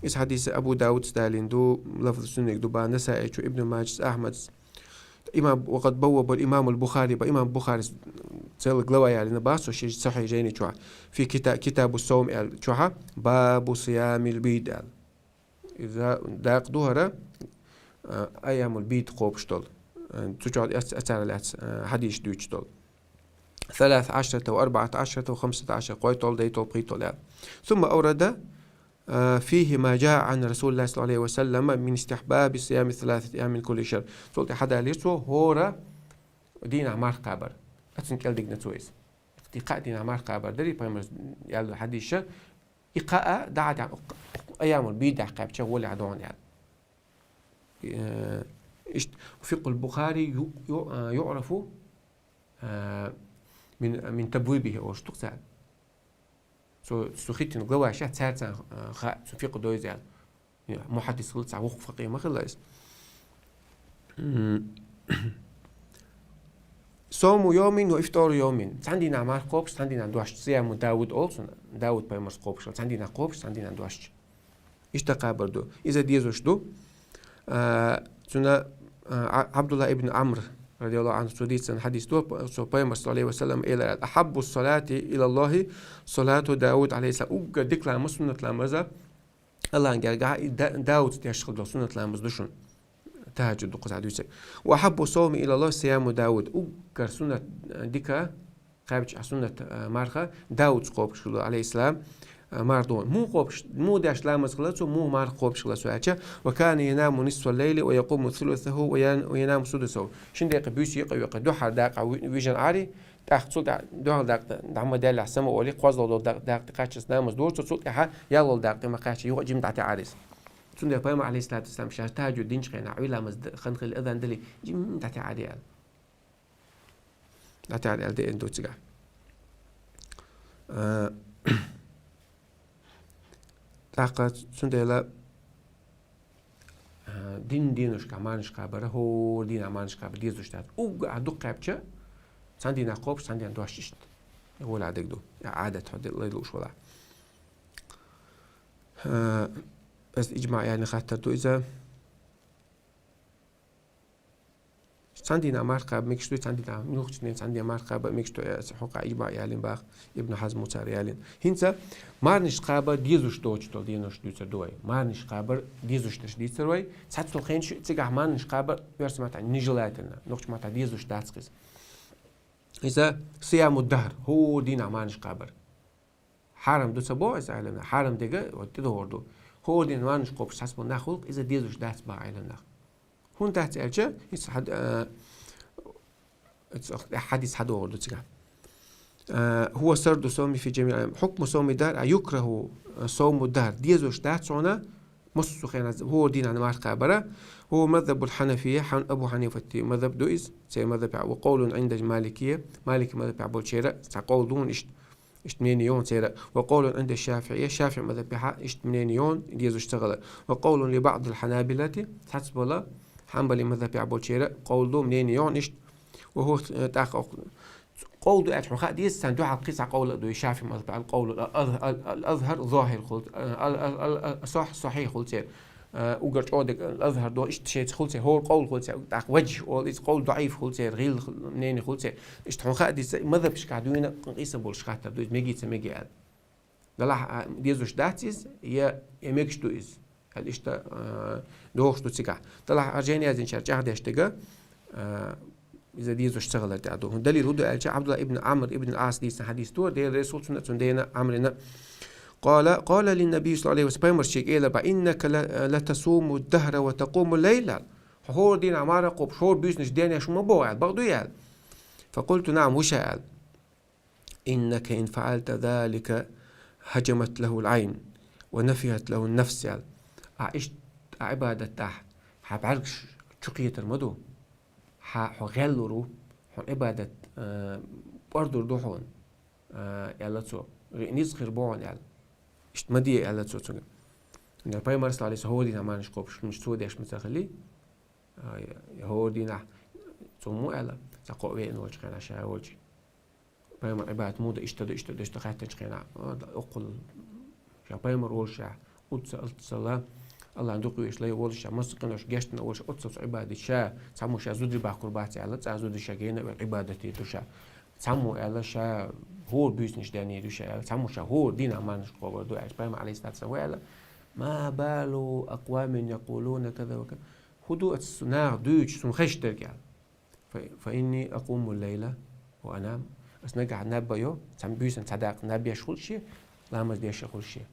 Иза хьадис Абу Дауда далийна ду, лафзу суннега ду бах, Насаичо, Ибн Маджас, Ахьмадас. Имам, ва къад баввабал имамул Бухари, ба имам Бухарис цела глава ялийна бах, цо шен Сахьихь Жайни чохь, фи кита-, китабу савм аьлла чохьа, бабу сиямил бийд аьлла. Иза дакъа ду хӀара, а, айямул бийд кхобуш долу. А, цу чохь ац-, ацара лаьцна, а, хьадисаш дуьйцуш долу. Саласа Ӏашрата ва арбаӀата Ӏашрата ва хамсата Ӏашрата, кхойтталгӀа, дейтталгӀа, пхийтталгӀа аьлла. Сумма аврада, а, фихи ма жаа Ӏан Расулиллахи саллаллаху Ӏалайхи ва саллама мин истихьбаби сиями саласати айям мин кулли шахр. Цул тӀаьхьа хьадалийра цо хӀора дийнахь марха кхабар. Ацун кӀел дигна цо иза. И кхаа дийнахь марха кхабар дарий, пайхамарс аьлла хьадисша, и кхаа дӀа а тӀехь, айямул бийдехь кхаьбча гӀолехь догӀун аьлла. Э, ишт-, фикъхул Бухари ю-, ю-, а, юърафу, а, мин, мин табвибихи олуш ду цара. Цо, цо хӀиттина главаш яц цаьрца, а, ха-, цу фикъху дойза аьлла. Я, мухьаддис хилла цхьа вукху факъихӀ ма хилла иза. М. Сому йомин ва ифтару йомин. Цхьана дийнахь марха кхобуш, цхьана дийнахь дош. Сияму Дауд олу цунна. Дауд пайхамарс кхобуш. Цхьана дийнахь кхобуш, цхьана дийнахь дош. Иштта кхабар ду. Иза дезаш ду. А, цуьнан, а, Ӏа-, Ӏабдулла ибн Амр, радияллаху Ӏанху, цо дийцина хьадис ду, цо пайхамар, саллаллаху Ӏалайхи ва саллам, элира: «Ахьаббу салати илаллахи салату Дауд, алейхиссалам». Уггар дика ламаз, суннат ламаза, Аллахьан гергахь и Да-, Дауд деш хила долу суннат ламаз ду шуна. Тахаджуд ду кхузахь дуьйцург. «Ва ахьаббу савми илаллахи сияму Дауд». Уггар суннат, а, дика, кхаьбча суннат, а, марха Дауд кхобуш хилла, алейхиссалам, а, марха ду. Муха кхобуш, муха деш ламаз хилла цо, муха марха кхобуш хилла цо аьлча, «Ва кана янаму нисфал лайли ва якъуму сулусаху ва ян-, ва янаму судусаху». Шин декъе буьйса юкъа-юкъа дуьххьара дакъа ви-, вижина Ӏари, тӀаккха цул тӀаьхьа дуьххьара дакъа дӀа ма даьллехь, сама олий, кхозлагӀа долу дакъа, дакъа тӀе кхаччалц ламаз дора цо, цул тӀаьхьа яллалгӀа дакъа тӀе ма кхаччалц, юха а жима дӀатаьӀара иза. Цундела пайхамар, алейхиссалату вассалам, ша тахаджуд динчу хенахь, Ӏуьйра ламаз д-, хан хилла азан далий, жима дӀатаьӀара аьлла. ДӀатаьӀара аьлла деана ду цигахь. А, тӀаккха цундела, а, дин дийнашкахь марнаш кхабар, хӀора дийнахь марнаш кхабар дезаш дац. Уггар а дукха кхаьбча, цхьана дийнахь кхобуш, цхьана дийнахь дош иштта. Вала дерг ду. Я Ӏадат хьо де-, лайла лууш вала. А, ас иджмаъ яьллин хаттар ду иза. Цхьана дийнахь марха кхаба мегаш дуй, цхьана дийнахь, муьлххачу дийнахь, цхьана дийнахь марха кхаба мегаш дуй, аса хьокъехь иджмаъ яьллин бах, Ибн Хьазмо цара яьллин. ХӀинца марнаш кхаба дезаш доцуш долу денош дуьйцур ду вай. Марнаш кхаба дезаш дерш дийцар вай. Цхьацца хенаш цигахь марнаш кхаба, оьрсийн маттахь нежелательно, нохчийн маттахь дезаш дац иза. Иза сияму дахр, хӀора дийнахь марнаш кхабар. Хьарам ду ца боху иза Ӏеламнаха. Хьарам дерг, вот, тӀедогӀур ду. ХӀора дийнахь марнаш кхобуш цхьацца болу нах хуьлу-кх, иза дезаш дац бах Ӏеламнаха. ХӀунда дац аьлча, иза хьад-, а, иза хьадис хьадогӀур ду цигахь. А, هو سرد الصوم في جميع الأيام. حكم صوم الدهر، а, يكره صوم الدهر. Дезаш дац хьона массо хенахь хӀора дийнахь марха кхабар. هو مذهب الحنفية, хьан-, Абу Хьанифата мазхаб ду иза, церан мазхабехь. وقول عند المالكية, Малики мазхабехь болчеран цхьа къовл ду хьона иштта. Иштта мнение ю хьона церан. وقول عند الشافعية, Шафиъ мазхабехь иштта мнение ю хьона, дезаш ца хилар. وقول لبعض الحنابلة, цхьацца бола Хьанбали мазхабехь болчеран къовл ду, мнение ю хьона иштта. وهو, э, тӀаккха къовл ду аьлча, хьуна хаа деза, царна дуьхьал кхин цхьа къовл а ду, Шафиъ мазхабехь аьлча къовл, ал-, ал-, ал-, ал-, الأظهر, зохьир хуьлу, ал-, ал-, ал-, ал-, сох, сахьихь хуьлу церан. А, уггар чӀогӀа дерг ал-Азхьар ду, иштта шайца хуьлу церан, хӀу-, тӀаккха важхӀ олу, иза къовл даӀиф хуьлу церан, гӀийла мнение хуьлу церан. Иштта хьуна хаа деза, мазхабашкахь дуьйна къийса болуш хаттар ду, иза мегий, ца мегий аьлла. Делахь, а, дезаш дац иза, я, я мегаш ду иза. Аьлла иштта, а, догӀуш ду цигахь. Делахь, а, жайна яздинчара чӀагӀдеш дерг, а, иза дезаш ца хилар тӀехь ду. Далил хӀун ду аьлча, Ӏабдулла ибн Ӏамр ибн Ӏас дийцина хьадис ду, Делан Расул цунна, цуьнан дена Ӏамрина. قال، قال للنبي صلى الله عليه وسلم, пайхамарс шега элира боху: إنك ل-، لتصوم الدهر وتقوم الليل. Хьо хӀора дийнахь марха кхобуш, хӀора буьйсанаш денъеш ма бу хьо аьлла, бакъ дуй аьлла? فقلت: نعم, ву ша аьлла. إنك إن فعلت ذلك هجمت له العين ونفيت له النفس аьлла. Ахьа иштта, ахьа Ӏибадат дахь, хьан бӀаьргаш чукхетар ма ду. Хьан хьо гӀеллур ву, хьуна Ӏибадат, а, пӀорадур ду хьуна, а, аьлла цо. Низ хир бу хьуна аьлла. Иштта ма де аьлла цо цуьнга. Пайхамар, саллаллаху Ӏалайхи ва саллам, хӀора дийнахь марха кхобуш, хӀумаш цо деш ма ца хили. А, я хӀора дийнахь цо муха аьлла, цхьа кхоъ веана волчу хенахь ша волчу. Пайхамар Ӏибадат муха ду, иштта ду, иштта ду, иштта ду хаьттинчу хенахь, а, да, оккхул ша пайхамар волуш ша, уццал, алтцал, Аллахьан дукха веш лай волуш ша, массо а къинош гечдина волуш, оццал цу Ӏибадат ша, цхьаммо ша зударий бахкур бац аьлла, цкъа зуда ша гена вер Ӏибадат дийр ду ша. Цхьаммо аьлла ша хӀора буьйсанаш денъйийр ю ша аьлла, цхьаммо ша хӀора дийнахь мархаш кхобур ду аьлла. Пайхамар, Ӏалайхиссалату вассалам, вай аьлла: ما بال أقوام يقولون كذا وكذا. ХӀун ду оцу наха дуьйцуш, суна хезаш дерг аьлла? ف-، فإني أقوم الليل وأنام. Ас нагахь наб а йо, цхьана буьйсанна цхьа дакъа наб еш хуьлу шен, ламаз деш а хуьлу шен.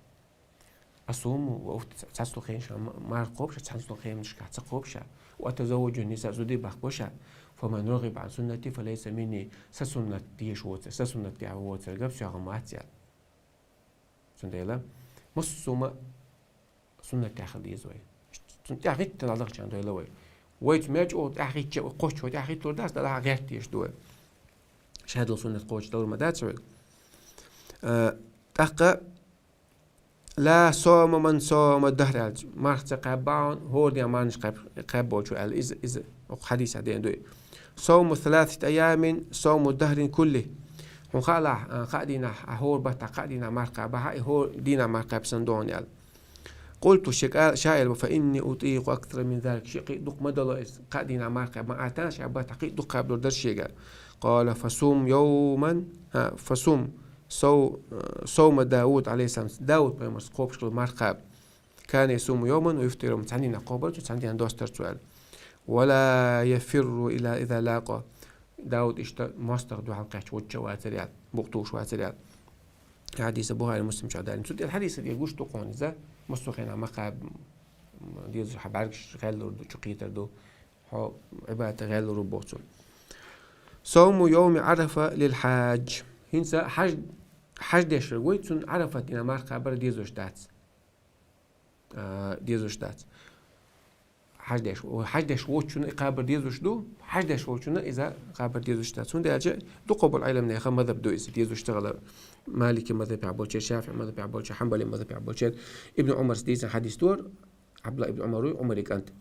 أصوم وأفطر, цхьацца долу хенашкахь ма-, марха кхобу ша, цхьацца долу хенашкахь ца кхобу ша. وأتزوج النساء, зудий бахку ша. فمن رغب عن سنتي فليس مني. Сан суннат дезаш воцург, сан суннат тӀехь воцург соьгахь вац аьлла. Цундела массо а хӀума суннат тӀехь хила деза вай. Цунна тӀехь гӀиттина дӀадахча дойла вай. Вай цу мел чӀогӀа тӀехь гӀиттича, вай кхоччуш вай тӀехь гӀиттор дац, делахь гӀерта дезаш ду вай. Шадолу суннат кхочуш далур ма дац вай. А, тӀаккха: لا صوم من صام الدهر аьлла, марха ца кхаьбна хьуна, хӀора дийнахь мархаш кхаьб-, кхаьбна волчо аьлла. Иза, иза окху хьадисехь деана ду и. صوم ثلاثة أيام صوم الدهر كله. Хьуна хаалахь, а, кхаа дийнахь, а, хӀора баттахь кхаа дийнахь марха кхаьбна хьуна, и хӀора дийнахь марха кхаьбна санна ду хьуна аьлла. قلت, ша ка-, ша аьлла боху: فإني أطيق أكثر من ذلك. Шен кхин а дукха ма дало иза, кхаа дийнахь марха кхаьбна ма Ӏа тан, ша баттахь кхин а дукха кхаьбнарг дара шега. قال: فصم يوما, а, فصم صو-, а, صوم داود عليه السلام. Дауд пайхамарс кхобуш хилла марха кхаба. كان يصوم يوما ويفطر يوما. Цхьана дийнахь кхобура цо, цхьана дийнахь достура цо аьлла. ولا يفر إلا إذا لاقى. Дауд иштта мостагӀа дуьхьал кхаьчча, вуьйцуш вацара аьлла, букъ тухуш вацара аьлла. Хьадис Бухари, Муслим чохь далийна. Цу тӀе хьадисах тӀе гуш ду хьуна иза, массо а хенахь ма кхаба, деза хьан бӀаьргаш гӀеллур ду, чукхетар ду, хьо Ӏибадатах гӀеллур ву боху цо. صوم يوم عرفة للحاج. ХӀинца хьаж-, хьаж деш верг вай, цунна Ӏарафат дийнахь марха кхабар дезаш дац. А, дезаш дац. Хьаж деш, хьаж деш воцучунна и кхабар дезаш ду, хьаж деш волчунна иза кхабар дезаш дац. ХӀунда аьлча дукха болу Ӏеламнехан мазхаб ду иза, дезаш ца хилар. Малики мазхабехь болчеран, Шафиъ мазхабехь болчеран, Хьанбали мазхабехь болчеран. Ибн Ӏумарс дийцина хьадис ду, Ӏабдулла ибн Ӏумар ву, Ӏумаран кӀант.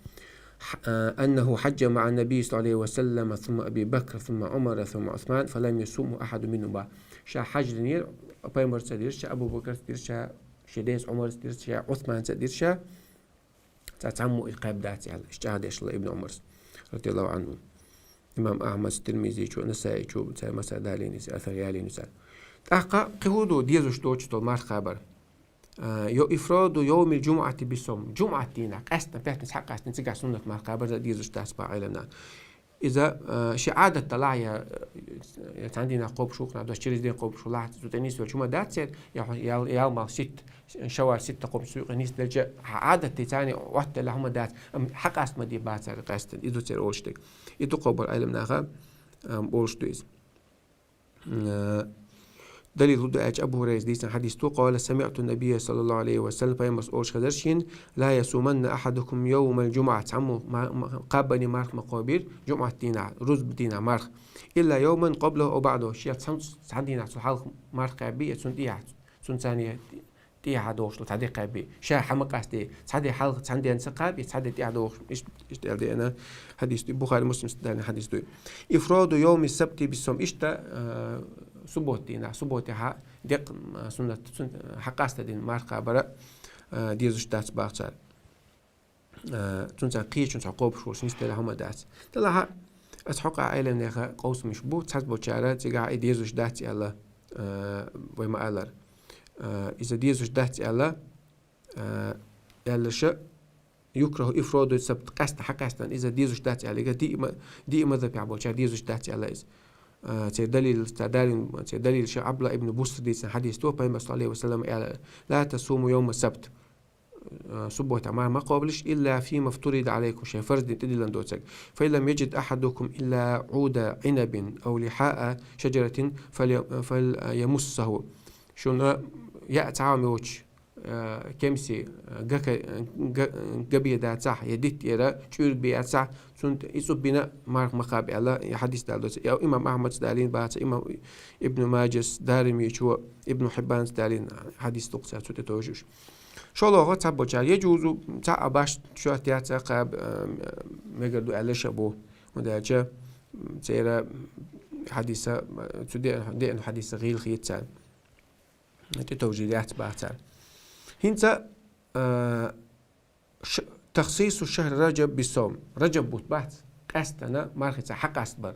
Х-, а, أنه حج مع النبي صلى الله عليه وسلم ثم أبي بكر ثم عمر ثم عثمان فلم يصمه أحد منهما. Ша хьаж динера, пайхамарца дира ша, Абу Бакарца дира ша, шен дайца Ӏумарца дира ша, Ӏусманца дира ша. Цхьа цхьаммо и кхаьбна дац аьлла, иштта чӀагӀдеш хилла Ибн Ӏумарс, радияллаху Ӏанху. Имам Ахьмадс, Тирмизичо, Насаичо, цара масала далийна иза, асар ялийна цара. ТӀаккха кхин хӀун ду дезаш доцуш долу марха кхабар? А, يفرد يوم الجمعة بالصوم. ЖумӀат дийнахь, къаьсттина, пятница хьакъ къаьсттина, цигахь суннат марха кхабар дезаш дац боху Ӏеламнаха. Иза, а, шен Ӏадат далахь я, я цхьана дийнахь кхобуш ву, кхана дош через день кхобуш ву лахь, цу тӀе нисвелча хӀума дац церан, я хьо-, ял-, ял мал ситта, шавваль ситта кхобуш цу юкъе нисделча, хьан Ӏадат ди царна Ӏоттаделла хӀума дац, амма хьакъ къаста ма де бацара къаьсттина, и ду церан олуш дерг. И дукха болу Ӏеламнаха, а, олуш ду иза. Э, Далил хӀу ду аьлча, Абу Хурайрас дийцина хьадис ду: «قال سمعت النبي صلى الله عليه وسلم», пайхамарс олуш хезар шийна: «لا يصومن أحدكم يوم الجمعة», цхьаммо ма-, ма-, кхаба дийнахь марха ма кхобийла, жумӀат дийнахь, рузба дийнахь марха, «إلا يوما قبله أو بعده», шел цхьан, цхьан дийнахь цул хьалха марха кхаьббий, я цунна тӀехьа, цунна царна тӀехьа догӀуш долу цхьа де кхаьббий, ша хьа ма къасте, цхьа де хьалха, цхьан денца кхаба, я цхьа де тӀехьа догӀуш, иштта, иштта аьлла деана хьадис ду, Бухари, Муслимс далийна хьадис ду. «إفراد يوم السبت بالصوم», иштта, а, суббота дийнахь, суббота хьа декъ, а, суннат, цун, а, хьа къаста дина марха кхабар, а, дезаш дац боху цара. А, цуьнца кхечуьнца хьо кхобуш волуш нисделла хӀума дац. Делахь а, аса хьокъехь Ӏеламнеха къовсамаш бу, цхьаболчара цигахь и дезаш дац аьлла, а, вай ма-аллара. А, иза дезаш дац аьлла, а, аьлла ша, «يكره إفراد السبت», къаьстина, хьа къаьстина, иза дезаш дац аьлла, диъ ма-, диъ мазхабехь болчара дезаш дац аьлла иза. А, церан далил, церан далил, церан далил ша Абдулла ибн Буср дийцина хьадис ду, пайхамар, саллаллаху алейхи ва саллям, аьлла: «لا تصوموا يوم السبت», а, суббота марха ма кхобалаш, «إلا فيما افترض عليكم», шайн фарз дина тӀедиллина доцург. «فإن لم يجد أحدكم إلا عود عنب أو لحاء شجرة فلي-، فليمسه». Шуна яа цхьа а йоцуш, а, кемси, а, гака-, га-, габе дацахь, я дитт тӀера чуьра бе яцахь, цунна и цӀу бина марха ма кхаба аьлла, и хьадис далла доцу. Я имам Ахьмадс далийна баца, имам Ибн Маджас, Даримичо, Ибн Хьиббанс далийна хьадис ду-кх цара цу тӀе товжуш. ШолгӀа цхьаболчара: «يجوز», цхьа а баш шортта яц а кхаба, а, мегар ду аьлла ша бу. ХӀунда аьлча, м, церан хьадиса, м, цу деан, деан хьадиса гӀийла хета царна. ТӀетовжийла яц боху цара. ХӀинца, а, ш-, «تخصيص شهر رجب بالصوم». Раджаб бутт бац, къаьстина мархица хьакъастабар.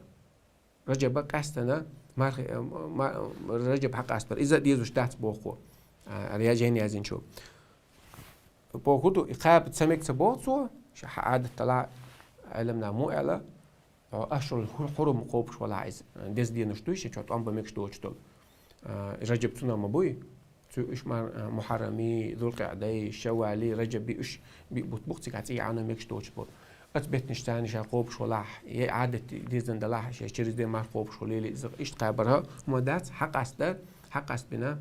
Раджаба къаьстина мархи-, а, ма-, Раджаб хьакъастабар. Иза дезаш дац боху, а, я жайна яздинчо. Боху ду, и кхаба ца мега ца боху цо, ша хьан Ӏадат талахь, Ӏеламнаха муха аьлла, Хьо ашхӀурул хӀу-, хьурум кхобуш валахь иза, деза денаш дуй, шен чохь тӀом бан мегаш доцуш долу. А, Раджаб цунах ма буй? Цу уьш ма-, а, Мухьаррами, Зулкъаъдай, Шаввали, Раджаби, уьш биъ бутт бу-кх цигахь цӀий Ӏано мегаш доцуш болу. Оцу беттанаш царна ша кхобуш валахь, я Ӏадат дездан далахь, ша через ден марха кхобуш хуьлийла иза, иштта кхабар хӀума дац, хьакъаста, хьакъаста бина,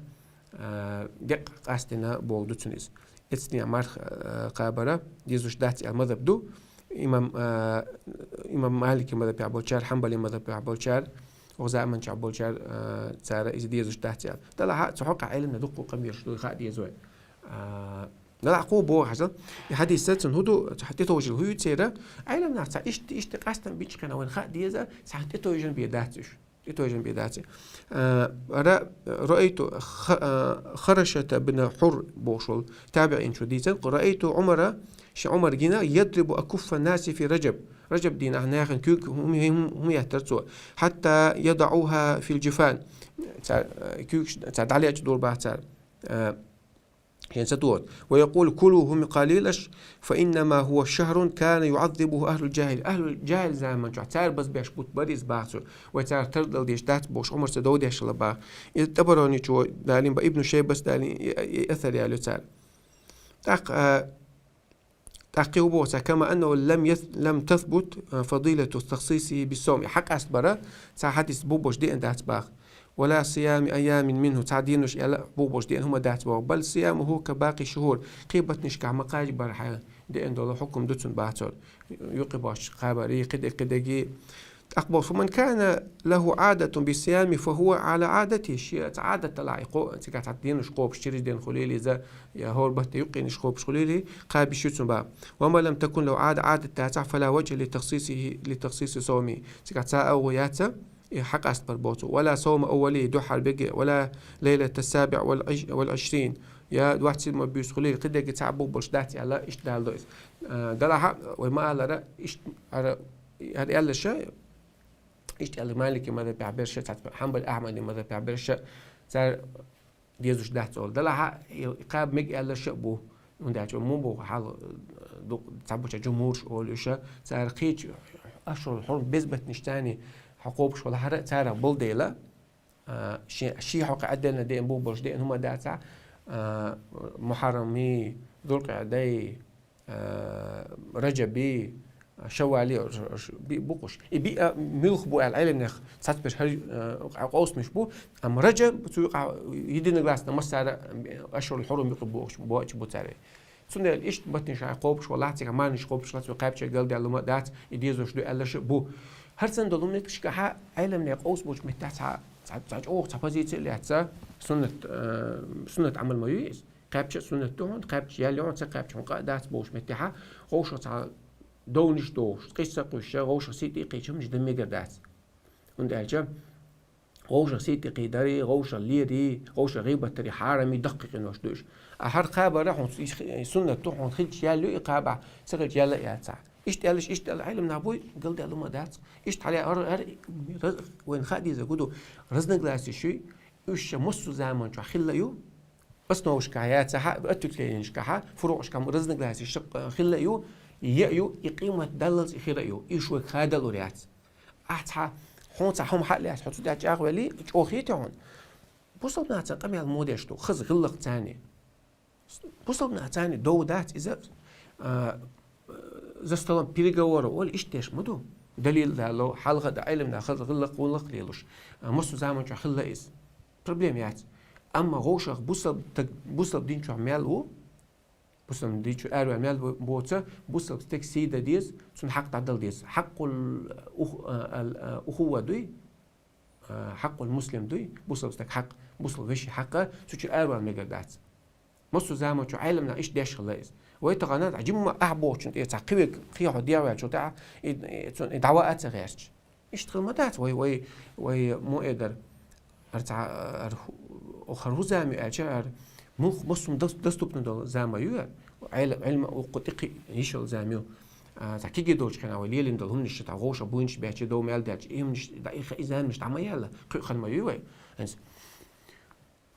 а, декъ къастина болу ду цуьнан иза. Эцнийн марха, а, кхабара дезаш дац аьлла мазхаб ду. Имам, а, имам Малики мазхабехь болчара, Хьанбали мазхабехь болчара, оха заманчохь болчара, а, цара иза дезаш дац аьлла. Далахь а, цу хьокъехь Ӏеламнаха дуккха къамелаш ду, хаа деза вай. А, далахь кхо боху хьажал. И хьадис сацун хӀу ду, цхьа тӀетовжийла хӀу ю церан. Ӏеламнаха цхьа иштта, иштта къастам бичкхина вайн хаа деза, цхьа тӀетовжан бен дац уьш. ТӀетовжан бен дац. А, ра-, раайту ха-, а, Харашата бин Хьур бохуш волу табиӀин чу дийцан, раайту Умара, ши Умар гина, ядрибу акуффа наси фи Раджаб. Раджаб дийнахь нахана куьг хӀума, хӀума, хӀума яттар цо. Хьатта ядауха фил джифан. Цара, а, куьгаш, цара дӀалечкъа дур бац цара. А, Шен ца тоху. «ويقول: كلوه من قليلش، فإنما هو شهر كان يعظمه أهل الجاهل». Ахьлул джахӀил заман чохь цара базбеш бутт бара иза баха цо. Вай цара тардал деш дац бохуш, Умар ца дов деш хила баха. Иза ТӀабарони чу далийна ба, Ибн Шайбас далийна, и, и, и асар яло цара. ТӀаккха, а, ТӀаккха хӀу боху цара: «كما أنه لم يث-، لم تثبت فضيلة تخصيصه بالصوم». И хьакъаста бара, цхьа хьадис бу бохуш деана дац баха. «ولا صيام أيام منه», цхьа денаш аьлла бу бохуш деана хӀума дац боху. «بل صيامه كباقي الشهور». Кхин баттанашкахь ма кхача бара хьайн деана долу хӀукум ду цунна баха цо. Юкъе бохуш кхабар, и кхидерг, кхидерг. ТӀаккха боху: «فمن كان له عادة بالصيام فهو على عادته». Шен цхьа Ӏадат талахь и кхо-, цигахь цхьа денаш кхобуш, через ден хуьлийла иза, я хӀора баттахь юккъенаш кхобуш хуьлийла, кхаба йиш ю цунна баха. «ومن لم تكن له عادة», Ӏадат дацахь, «فلا وجه لتخصيصه، لتخصيص صومه». Цигахь цхьа а агӀо яц, и хьакъаста бар боху цо. «ولا صوم أوله», дуьххьара берриге, «ولا ليلة السابع والعش-، والعشرين». Я двадцать седьмой буьйса хуьлийла, кхидерг цхьа а бу болуш дац аьлла, иштта даладо иза. А, далахь а, вай ма-аллара, иштта хӀара, хӀара аьлла ша, иштта аьлла Малики мазхабехь берш а, цхьацца Хьанбали, Ахьмади мазхабехь берш а, цара дезаш дац олу. Далахь а, и кхаба мега аьлларш а бу. ХӀунда аьлча муха боху хьал, э, ду-, цхьаболчара джумхӀурш олу уьш, цара кхечу ашхӀурул хьурум беза баттанаш царна хьо кхобуш валахьара, царах болу дела, а, шен, шен хьокъехь отдельно деана бу болуш деана хӀума дацахь, а, Мухьаррами, Зулкъаъдай, а, Раджаби, Шаввали, ш-, ш-, би-, букъуш. И биъ, а, муьлха бу аьлла Ӏеламнех цхьацца берш хӀара, а, къовсамаш бу. Амма Раджаб цу юкъа единогласно массара, а, ашхӀурул хьурум юкъе бохуш, боацаш бу цара. Цундела иштта баттанаш кхобуш валахь, цига марханаш кхобуш валахь, цу кхаьбча галдаьлла хӀума дац, и дезош ду аьллараш а бу. ХӀара санна долу меттигашкахь Ӏеламнех къовсам болчу меттехь цхьа, цхьа, цхьа чӀогӀа цхьа позици а лаьцна, суннат, а, суннат Ӏамал ма ю иза. Кхаьбча а суннат ду хьуна, кхаьбча ял ю хьуна, ца кхаьбча хьуна къа а дац бохуш меттехь, вовшах цхьа довнаш дохуш, къийса ца къуьйсуш, вовшах сий тӀе кхечамаш дан мегар дац. ХӀунда аьлча вовшах сий тӀе кхийдари, вовшах лери, вовшах гӀийбат дари хьарами даккхий къинош ду уьш. А хӀара кхабар хьуна и суннат ду, хьуна хилча ял ю и кхабахь, ца хилча ял а яц цхьа. Иштта аьллараш, иштта аьлла Ӏеламнах буй, галдаьлла хӀума дац. Иштта хьале ар-, ар-, вайна хаа дезарг ду, разногласия шуй, уьш ша массо а заман чохь хилла а ю, основашкахь яцахь а, ответвленешкахь а, фуруъашкахь а разногласия ша, э, хилла а ю, е а ю, и къемат даллалц и хир а ю, и шуьга хадалур яц. Ахь цхьа, хьуна цхьа хӀума хьа а лаьцна, хьо цу тӀехь чӀагӀвелли, чӀогӀа хетий хьуна? Бусалба нахаца къамел муха деш ду, хаза гӀиллакх царна. Бусалба нахаца царна дов дац иза, а, за столом переговоров олу иштта деш ма ду. Далил дало, хьалха а дан Ӏеламнаха хаза гӀиллакх-гӀуллакх лелош, а, массо а заман чохь хилла иза. Проблема яц. Амма вовшах бусалба стаг, бусалба дин чохь мел ву, бусалба дин чу араваьлла мел бу-, боцу, бусалба стеган сий дан деза, цунна хьакъ дӀадала деза. Хьакъул ух-, а, ал-, а, ухува дуй, а, хьакъул муслим дуй, бусалба стеган хьакъ, бусалба вешин хьакъ, цу чуьра аравала мегар дац. Массо а заман чу Ӏеламнаха иштта деш хилла иза. Вай тахана жимма ахь бохучун тӀе цхьа кхин верг, кхин хьо дегӀ ваьллачул тӀаьхьа, и, и, цунна и дӀаваа а ца гӀерташ. Иштта хила ма дац, вай, вай, вай муха эр дара. ХӀара цхьа, хӀара хӀу-, хӀара хӀун зама ю аьлча, хӀара мух-, массо а дос-, доступно долу зама ю хӀара. Ӏел-, Ӏилма вукху тӀе кхин йиш йолу зама ю. А, цхьа кегий долчу хенахь вай лелийна долу хӀуманаш, цхьа вовшах буйнаш баьчча, дов мел даьлча, и хӀуманаш, да, и ха-, и заманаш дӀа ма яьлла, кхин хан ма ю вай. ХӀинца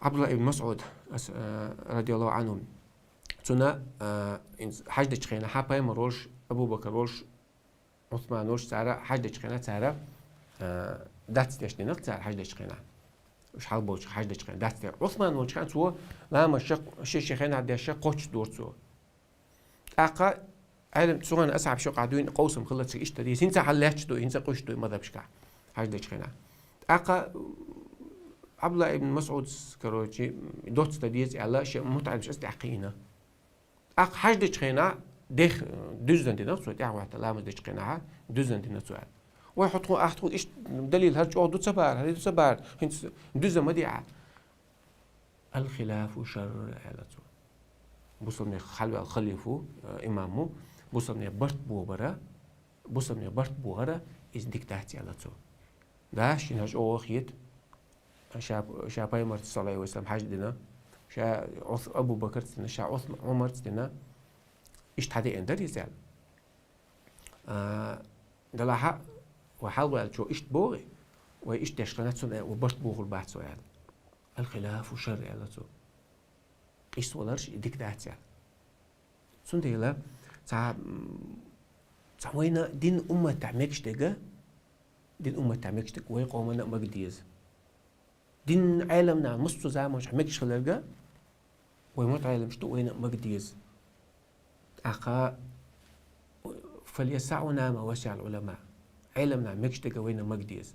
Ӏабдулла ибн МасӀуд, ас-, а, радияллаху Ӏанху. Цунна, а, хьаьж дечу хенахь пайхамар волуш, Абу Бакр волуш, Ӏусман волуш цара хьаьж дечу хенахь цара, а, дац деш дина цара хьаьж дечу хенахь. Уьш хьалболчу хьаьж дечу хенахь дац деш. Ӏусман волчу хенахь цо ламаз ша, ши-ши хенахь деш ша кхоччуш дора цо. ТӀаккха Ӏелам, цуьнан асхьаб шо къа дуьйна къовсам хилла цига иштта деза. ХӀинца хьал лаьтташ ду, хӀинца къуьш ду мазхабашкахь хьаьж дечу хенахь. ТӀаккха Ӏабдулла ибн МасӀудс, короче, доцца дан деза аьлла, шен мутаӀалимаш ас тӀаьхьа кхиийна. ТӀаккха хьаьж дечу хенахь дех, дуьззина дина цо, тӀаьхьа ваьлла ламаз дечу хенахь дуьззина дина цо аьлла. Вай хьо тхуна, ахь тхуна иштта далил хӀара чӀогӀа ду ца бара, хӀара ду ца бара, хӀинца дуьззина ма де ахь. Ал-хилафу шарр, аьлла цо. Бусалбанех хьалаваьлла халифа ву, э, имам ву, бусалбанех барт бохабара, бусалбанех барт бохара, иза дика дац, аьлла цо. Да, шена хӀара чӀогӀа хета, ша, ша пайхамарца, саллаллаху Ӏалайхи ва саллам, хьаьж дина, ша Ӏус-, Абу Бакарца дина, ша Ӏус-, Ӏумарца дина, иштта хьадеана дара иза аьлла. А, делахь а, вай хьалаваьллачо иштта боху, вай иштта деш хилча, цунна вай барт бохур бац вай аьлла. Ал-хилафу шарр, аьлла цо. Къийса валарш и дика дац аьлла. Цундела цхьа, м, цхьа вайна дин умматехь мегаш дерг, дин умматехь мегаш дерг вай къомана а мага деза. Дин Ӏеламнаха массо а заманчохь мегаш хиларг, вай мутаӀалимаш ду, вайна а мага деза. ТӀаккха, фальясаӀуна ма васаӀал Ӏулама. Ӏеламнаха мегаш дерг вайна мага деза.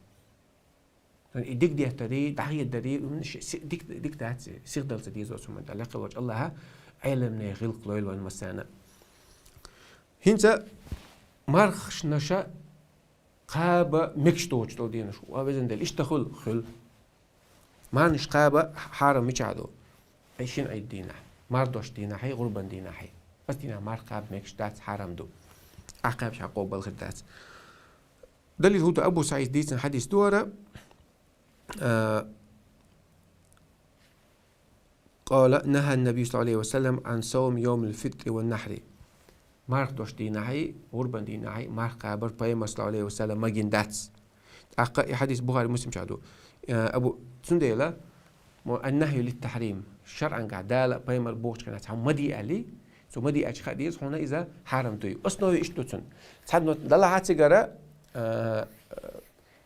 И дика деттари, дӀахьедари, м, ш-, си-, дик-, дика дац, сихдала ца деза оцу хӀуманна тӀехь. Лекха волчу АллахӀа Ӏеламнех гӀиллакх лойла вайна массарна. ХӀинца мархашнаша кхаба мегаш доцуш долу дийнаш. Ва везан Дела, иштта хуьлу, хуьлу. Марханаш кхаба хьарам мичахь ду? Ай шина Ӏид дийнахь. Марха дошучу дийнахьий, гӀурбан дийнахьий. Оцу дийнахь марха кхаба мегаш дац, хьарам ду. Ахь кхаьбча хьан къобал хир дац. Далил хӀун ду? Абу СаӀид дийцина хьадис ду хӀара, а, Къала: «Нахьа ан-Набий саллаллаху Ӏалайхи ва саллам Ӏан савми йовмил фитӀри ван нахьри». Марха дошучу дийнахьий, гӀурбан дийнахьий марха кхабар пайхамар саллаллаху Ӏалайхи ва саллам магийна дац. ТӀаккха и хьадис Бухари, Муслим чохь ду. Э, Абу, цундела, мо ан-нахью лит-тахьрим, шарӀангахь Дала а пайхамар бохучу хенахь цхьа ма де аьлли, цо ма де аьлча хаа деза хьуна иза хьарам дуй. Основе иштта ду цуьнан. Цхьа дан далахь а цигара, э,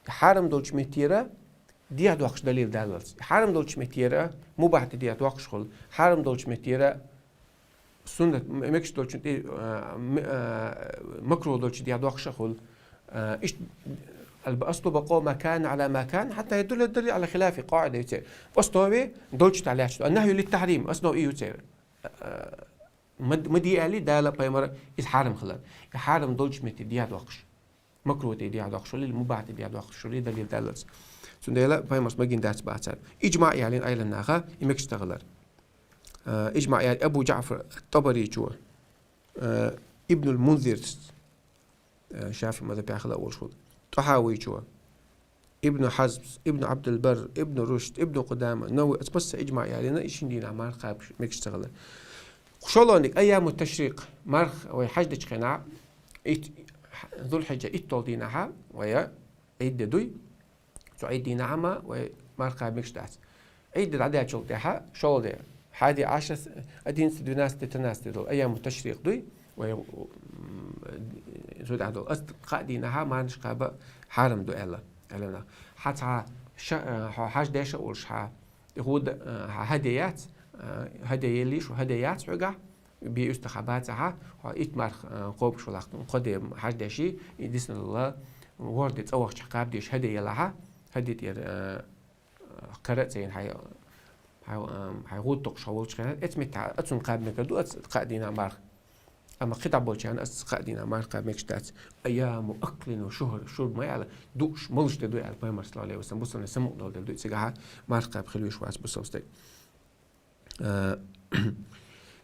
хьарам долчу меттера дехьа доккхуш далил даллалц. Хьарам долчу меттера мубахь де дехьа доккхуш хуьлу. Хьарам долчу меттера Суннат м-, мегаш долчун тӀе, а, м-, а, макрухӀ долчун тӀе дӀадоаккхаш а хул. А, ишт-, الأصل بقاء ما كان على ما كان حتى يدل الدليل على خلافه, къаӀида ю церан. Основа долчун тӀа лаьтташ да. النهي للتحريم, основа из ю церан. А, ма, ма де аьле Дала, пайхамара из хьарам хилар. Из хьарам долчун метте дӀадоаккхаш. МакрухӀ тӀе дӀадоаккхаш хуле, мубахь тӀе дӀадоаккхаш хуле, далил даллалца. Цундела пайхамарца ма гина дац бахьан цар. ИжмаӀ яьлар Ӏилманнаха, и мегаш ца хилар. А, ижмаӀ яьлар Абу ДжаӀфар ат-ТӀабаричо, а, Ибнул Мунзир, а, ШафиӀий мазхӀабе хила волаш хул, ТӀахьавичо, Ибн Хьазм, Ибн Ӏабдул-Барр, Ибн Рушд, Ибн Къудама, Навави, оцу массо а ижмаӀ яьлча, и шин дийнахь марха кхаба мегаш ца хилар. ШолгӀаниг, айяму ташрикъ, марха вай хьаж дечу хенахь, ит-, Зулхьиджа итталгӀа дийнахьа вай Ӏид де дуй. Цу Ӏид дийнахьа ма вай марха кхаба мегаш дац. Ӏид де дӀадаьллачул тӀаьхьа шолгӀа де, хьади Ӏашар, одиннадцатый, двенадцатый, тринадцатый долу айяму ташрикъ дуй, вай, м, цу тӀехь долу. Оцу кхаа дийнахьа марханаш кхаба хьарам ду аьлла, аьлла нах. Хьан цхьа ша-, хьо хьаж деш а волуш хьан, хӀуда, хьан хӀаде яц, хӀаде еллий шу, хӀаде яц хьоьгахь, бен уьстагӀ хьан бацахьа, хьо итт марха кхобуш валахь, кхо де хьаж деший, и дисна лала, ворхӀ де цӀа вахча кхаба дезаш хӀаде елахьа, хӀаде тӀера, кара а ца йина хьайн, хьайн, хьайн гӀуда токхуш хьо волчу хенахь, эцу меттехь а цунна кхаба мегар ду, оцу кхаа дийнахь марха. Амма кхидӀа болчарна оцу кхаа дийнахь марха кхаба мегаш дац. Айяму аклин ва шухр-, шурб ма аьлла, дууш, молуш де ду аьлла, пайхамар, саллаллаху Ӏалайхи ва саллам, бусалба самукъадолу де ду, цигахьа марха кхаба хила везаш вац бусалба стаг. А,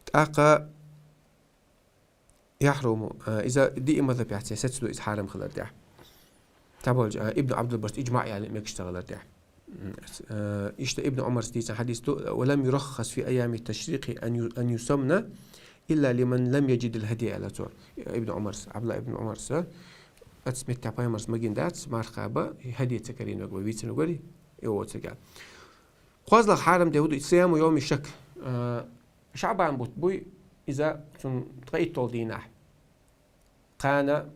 тӀаккха яхьруму, а, иза диъ мазхӀабехь цхьа саца ду иза хьарам хилар тӀехь. Цхьаболчу, а, Ибн Ӏабдул-Баррас ижмаӀ яьлла мегаш ца хилар тӀехь. М, а, иштта Ибн Ӏумарс дийцина хьадис ду: «ولم يرخص في أيام التشريق أن ي-, أن يسمن إلا لمن لم يجد الهدي», аьлла цо. Ибн Ӏумарс, Ӏабдулла ибн Ӏумарс, а, оцу меттехь пайхамарс ма гина дац, марха кхаба, хӀаде ца карийна вай вийцина вари, и оцу гӀа. КхозлагӀа хьарам де хӀун ду, صيام يوم الشك. А, ШаӀбан бутт буй, иза цунна ткъе итталгӀа дийнахь. Кхана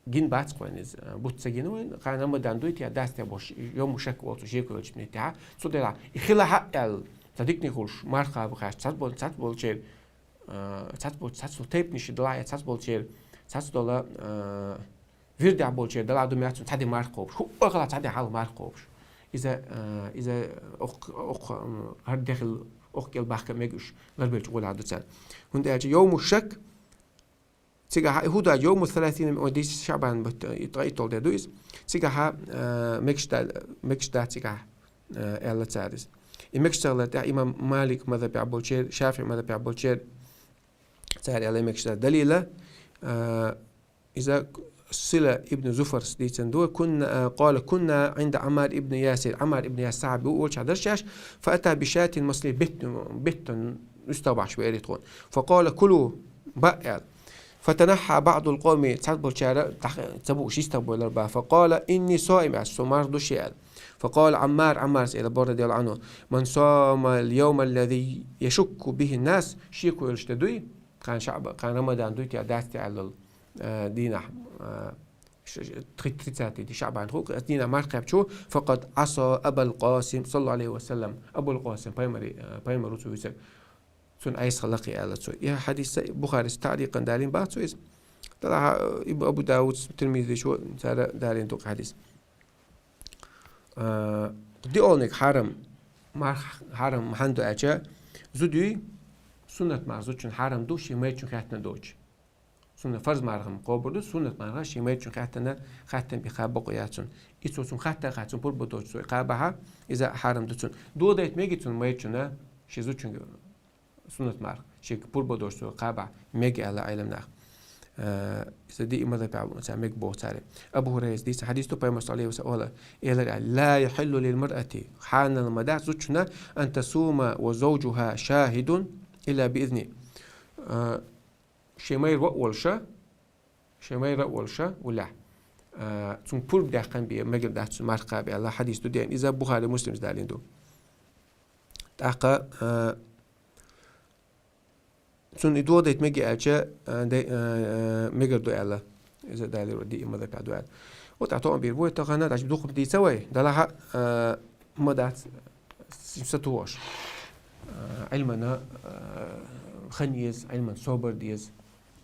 гина бац вайна иза, бутт ца гина вайна, кхана Рамадан дуй те, дац те бохуш, йовму шак волчу шеко йолчу меттехьа. Цу делахь, и хила хьаъ аьлла, ца диканиг хуьлуш, марха кхаба хаьттича, цхьацца бол-, цхьацца болчеран, а, цхьацца бол-, цхьацца тайпанаш далахь, я цхьацца болчеран, цхьацца дола, а, вирдехь болчеран далахь ду мега цунна цхьа де марха кхобуш. ХӀуъа хила цхьа де хьалха марха кхобуш. Иза, а, иза окх-, окх-, м, хӀара де хила, окх кӀел бахка мега уьш, ларбелчу гӀолехь ду царна. ХӀунда аьлча йовму шак, цигахьа и хӀун дац, йовму саласина, ма дийцича ШаӀбан бутт, и ткъе итталгӀа де ду иза. Цигахьа, а, мегаш да-, мегаш дац цигахьа, а, аьлла цара иза. И мегаш ца хилар тӀехь имам Малик мазхӀабехь болчеран, ШафиӀий мазхӀабехь болчеран, цара аьлла мегаш дац. Далила, а, иза Сила ибн Зуфарс дийцина ду, кунна, а, къала: «Кунна Ӏинда Ӏаммар ибн Ясир». Ӏаммар ибн Ясир сахьаби ву, волчохь дара шаьш, «фа ата бишатин маслий», беттан, беттан уьстагӀ бахьаш веара тхуна. «Фа къала: кулу», баа аьлла. «Фа танахьа баӀдул къовми», цхьаболчара дӀа-, ца бууш йистагӀбойлар баа. «Фа къала: инни соим», аьлла, со марха ду шен аьлла. «Фа къала Ӏаммар», Ӏаммарс элира, борра делла Ӏану: «Ман сома ал-йовма аллази яшукку бихи ан-нас», шеко йолуш де дуй, кхана шаӀба-, кхана Рамадан дуй те, дац те аьлла, а, дийнахь, а, ш-, ш-, три-, тридцатый ди ШаӀбан ху, а, дийнахь марха кхаьбчо, «факъад Ӏаса Абал Къасим, саллаллаху Ӏалайхи ва саллам», Абул Къасим, пайхамари-, а, пайхамар ву цо вуьйцург. Цунна айса лакхе аьлла цо. И хьадис Бухарис таӀликъан далийна бац цо иза. Делахь, а, Ибн Абу Давудс, Тирмизис цара далийна ду хьадис. А, диъолниг хьарам, марх хьарам хьан ду аьлча, зуда юй, суннат марх зудчун хьарам ду, шен майрачун хеттана доцуш. Сунна фарз мархам кхобур ду, суннат марха шен майрачун хеттана, хаттам бе кхаба бакъо яц цунна. И цо цунна хатта а хатта, цунна пурба доцуш цо и кхабахьа, иза хьарам ду цунна. Додайта меги цунна майрачунна, шен зудчуьнга суннат марха, шега пурба доцуш цо кхабахь мега аьлла Ӏелам нах. Э, иза диъ мазхабехь бу ца мега боху царе. Абу Хурайрас дийца хьадис ду, пайхамар саллаллаху алейхи ва саллям элира: «Ла яхиллу лил маръати», хьанал ма дац зудчунна, «ан тасума ва завджуха шахидун илла би изни». Э, шен майра ваъ волуша, шен майра а волуша, уллехь, э, цунна пурба даьккхина бе мегар дац цунна марха кхаба аьлла хьадис ду ден. Иза Бухари, Муслимс далийна ду. ТӀаккха, э, цунна и додайта мега аьлча, а, де-, а, а, мегар ду аьлла. Иза далийра диъ мазхабехь ду аьлла. Вот а тоам бийр бу тахана, даш дукха дийца вай, далахьа, а, ма дац, сатуош. А, Ӏилмана, а, кхаьчна еза, Ӏилман собар деза.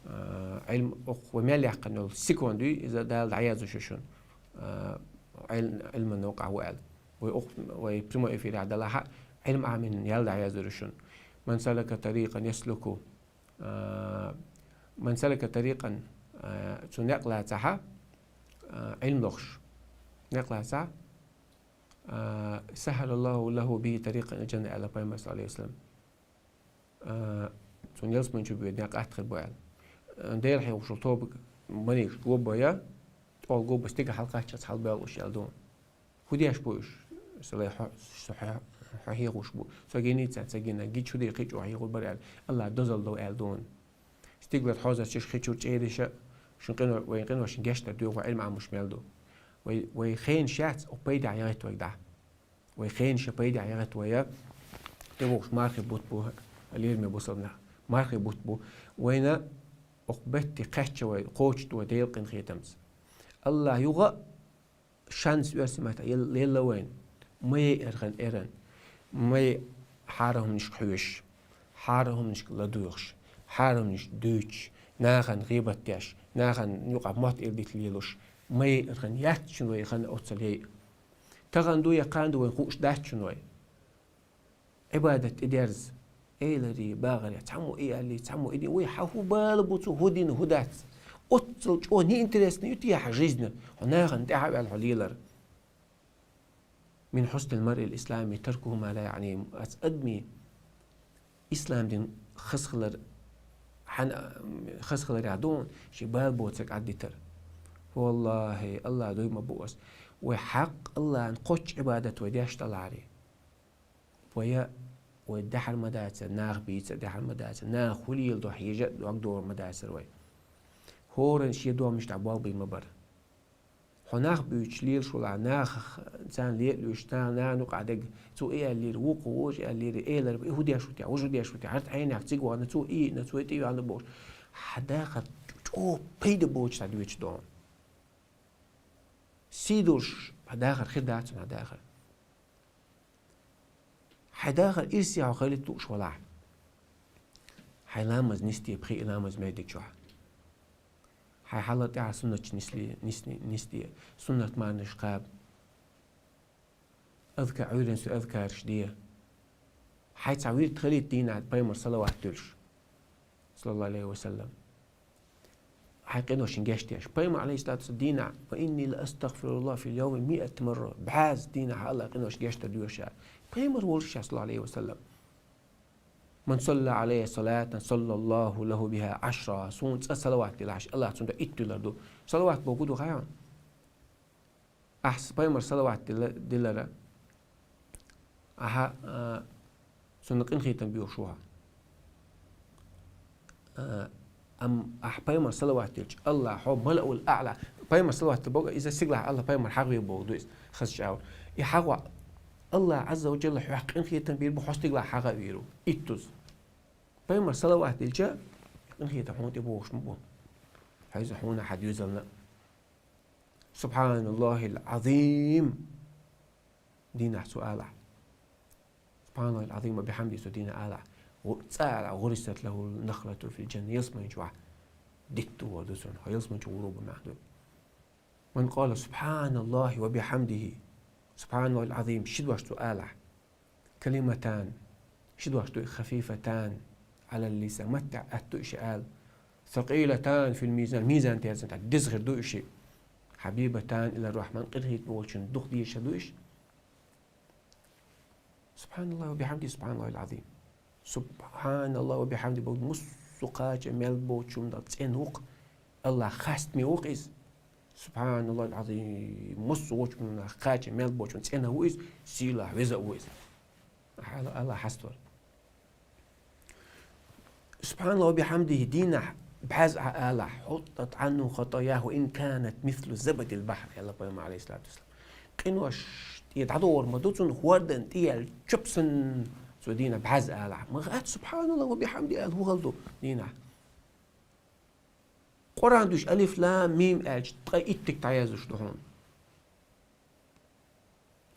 А, Ӏилма, оха вай мел яьккхина йола секунд ю, иза Дала дӀаязду шуна, а, Ӏил-, Ӏилман новкъахь ву аьлла. Вай оха, вай прямой эфирехь далахь а, Ӏилма Ӏамийна ял дӀаяздо шуна. «Ман салака тарикъан яслуку», а, «Ман салака тарикъан», а, цу некъ лацахь а, а, Ӏилма лохуш некъ лацахь а, а, «саххӀалаллаху лаху бихӀи тарикъан илал джанна», аьлла пайхамара, саллаллаху Ӏалайхи ва саллам. А, цунна ялсамани чу боьду некъ атта хир бу аьлла. А, Дела хьехош волу тоба, маликаш го бан я, тӀехула го бан стигала хьалакхаччалц хьалабоьлхуш аьлла ду. ХӀун деш бу уьш? Селай хьо, хьо, хьо хьехош бу. Со гиний царна, ца гина, гича хӀун де кхин чӀогӀа хьехор бара аьлла. АллахӀа дозалла дов аьлла ду. Стигалара хьозарчаш, хи чуьра чӀераш, шун къино-, вайн къиношна гечдар доьху Ӏилма Ӏамош мел ду. Вай, вай хенаш яц, оха пайдехь яхийта вайга дӀа. Вай хенаш пайдехь яхийта вай, тӀевогӀуш мархий бутт бу, лераме бусалба нах. Мархий бутт бу. Вайна оха бетте кхаьчча вай, кхочушдо вай Делан къинхетамца. АллахӀа юха а шанс оьрсийн маттахь ел-, лелла вайна. Ма яй эрхан эран. Ма яй хьарам хӀуманашка хьоьжуш, хьарам хӀуманашка ладугӀуш, хьарам хӀуманаш дуьйцуш, нахана гӀийбат деш, нахана юкъахь мотт-эладита лелош. Ма яй эрхан, яц шуна вай хан оццул яй. Тахана ду я кхана ду вайна хууш дац шуна вай. Ӏибадат тӀедерза. Эларе, багӀаре, цхьаммо и аьллий, цхьаммо и дин. Вай хьан хӀун бала бу цо, хӀун дина, хӀун дац? Оццул чӀогӀа неинтересно ю те хьан жизнь, хьо нахана тӀаьхьа а ваьлла хьо лелар? «Мин хьуснил маръил ислами таркуху ма ла яъни». Ас адамийн ислам дин хазахилар, хьан-, хазахиларехь ду шен бала боцург Ӏаддитар. ВаллахӀи, АллахӀ дуй ма бу ас. Вай хьакъ АллахӀан кхоччу Ӏибадат вай деш далахьарий. Вая, вай даьхьар ма дацара, наха бийца даьхьар ма дацара, наха хӀун леладо хьежа а дог дора ма дацара вай. ХӀоранна шен догӀмаш тӀехь болх бийр ма бара. Хьо нах буьйцуш лелаш валахь, нахах царна ле а луьйш, наха нана юкъахь дерг, цо и аьллера, вукхо вожа аьллера, элар, и хӀун деш ву те, вожа хӀун деш ву те, хӀара хьенех цига вахана, цо и йина, цо и тӀе йоьхна бохуш. Хьан дахар чӀогӀа пайда боцуш дӀадоьдуш догӀу. Сий долуш хьан дахар хир дац хьан дахар. Хьайн дахар ирсе хьо хилийта лууш валахь, хьайн ламаз нисде, пхи ламаз маьждиг чохь. Хьайн хьалха тӀаьхьа суннаташ нисле-, нисни-, нисде, суннат марнаш кхаба. Азка-, Ӏуьйранна со азкараш де. Хьайн цхьа вирд хилийта дийнахь пайхамар салават дуьллуш. Саллаллаху Ӏалайхи ва саллам. Хьайн къиношна гечдеш. Пайхамар, Ӏалайхиссалату вассалам, дийнахь: «Ва инни ла астагфируллаха фил йовми миата марра». Базза дийнахь АллахӀа къиношна гечдар доьшу аьлла. Пайхамар волуш ша, саллаллаху Ӏалайхи ва саллам. «Ман салла Ӏалаййа салатан саллаллаху лаху биха Ӏашра». Суна цкъа салават дилахь, АллахӀа цунна итт диллар ду. Салават бохург хӀун ду хаий хьуна? Ахьа с-, пайхамар салават дила-, дилара, ахьа, а, цунна къинхетам боьхуш ву хьо. А, амма ахьа пайхамар салават дилча, АллахӀа хьо малаул аӀла. Пайхамар салават дила боху, иза стигалахь АллахӀа пайхамар хьахаве бохург ду иза, хазачу агӀор. И хьахавар, АллахӀа Ӏазза ва Джалла хьох къинхетам бийр бу, хьо стигалахь хьахавийр ву. Иттаза. Пайхамар салават дилча, къинхетам хьуна тӀе бохуш ма бу. Хьайза хьуна хьан доьзална. «СубхьаналлахӀил Ӏазим». Дийнахь цо алахь. «СубхьаналлахӀил Ӏазим ва бихьамдихӀи», цо дийнахь алахь. ГӀу-, цкъа алахь: «ГӀурисат лахӀул нахлату фил джанна». Ялсамани чохь дитт вар ду цунна. Хьо ялсамани чу гӀур ву бан маьӀна ду. «Ман къала субхьаналлахӀи ва бихьамдихӀи, субхьаналлахӀил Ӏазим», ши дош цо алахь. «Калиматан», ши дош ду и, «хафифатан Ӏалал лисан», маттахь атта ду и ши ала. «Сакъилатан фил мизан», мизан терзан тӀехь деза хир ду и ши. «Хьабибатан илар рахьман», къинхетам болчун дукха дезаш ду и ши. «СубхьаналлахӀи ва бихьамдихӀи, субхьаналлахӀил Ӏазим». «СубхьаналлахӀи ва бихьамдихӀи» бохург массо а кхача мел боцучунна цӀена ву-кх, АллахӀ хастаме ву-кх иза. «СубхьаналлахӀил Ӏазим» массо а волчунна кхача мел боцучунна цӀена ву иза, сийлахь веза а ву иза. Хьала АллахӀ хьаставар. «СубхьаналлахӀи ва бихьамдихӀи» дийнахь бӀаьзза Ӏа алахь: «ХӀутӀтӀат Ӏанху хатӀаяху ва ин канат мисла забадил бахьр», аьлла пайхамар, Ӏалайхиссалату вассалам. Къинош тӀе дӀадогӀур ма ду цунна, хӀордан тӀе яьлла чоп санна, цо дийнахь бӀаьзза алахь. Ма гӀад «СубхьаналлахӀи ва бихьамдихӀи» аьлла хӀун хала ду дийнахь? Къуръан дуьйцуш «Алиф, лам, мим» аьлча, ткъе иттиг дӀаяздеш ду хьуна.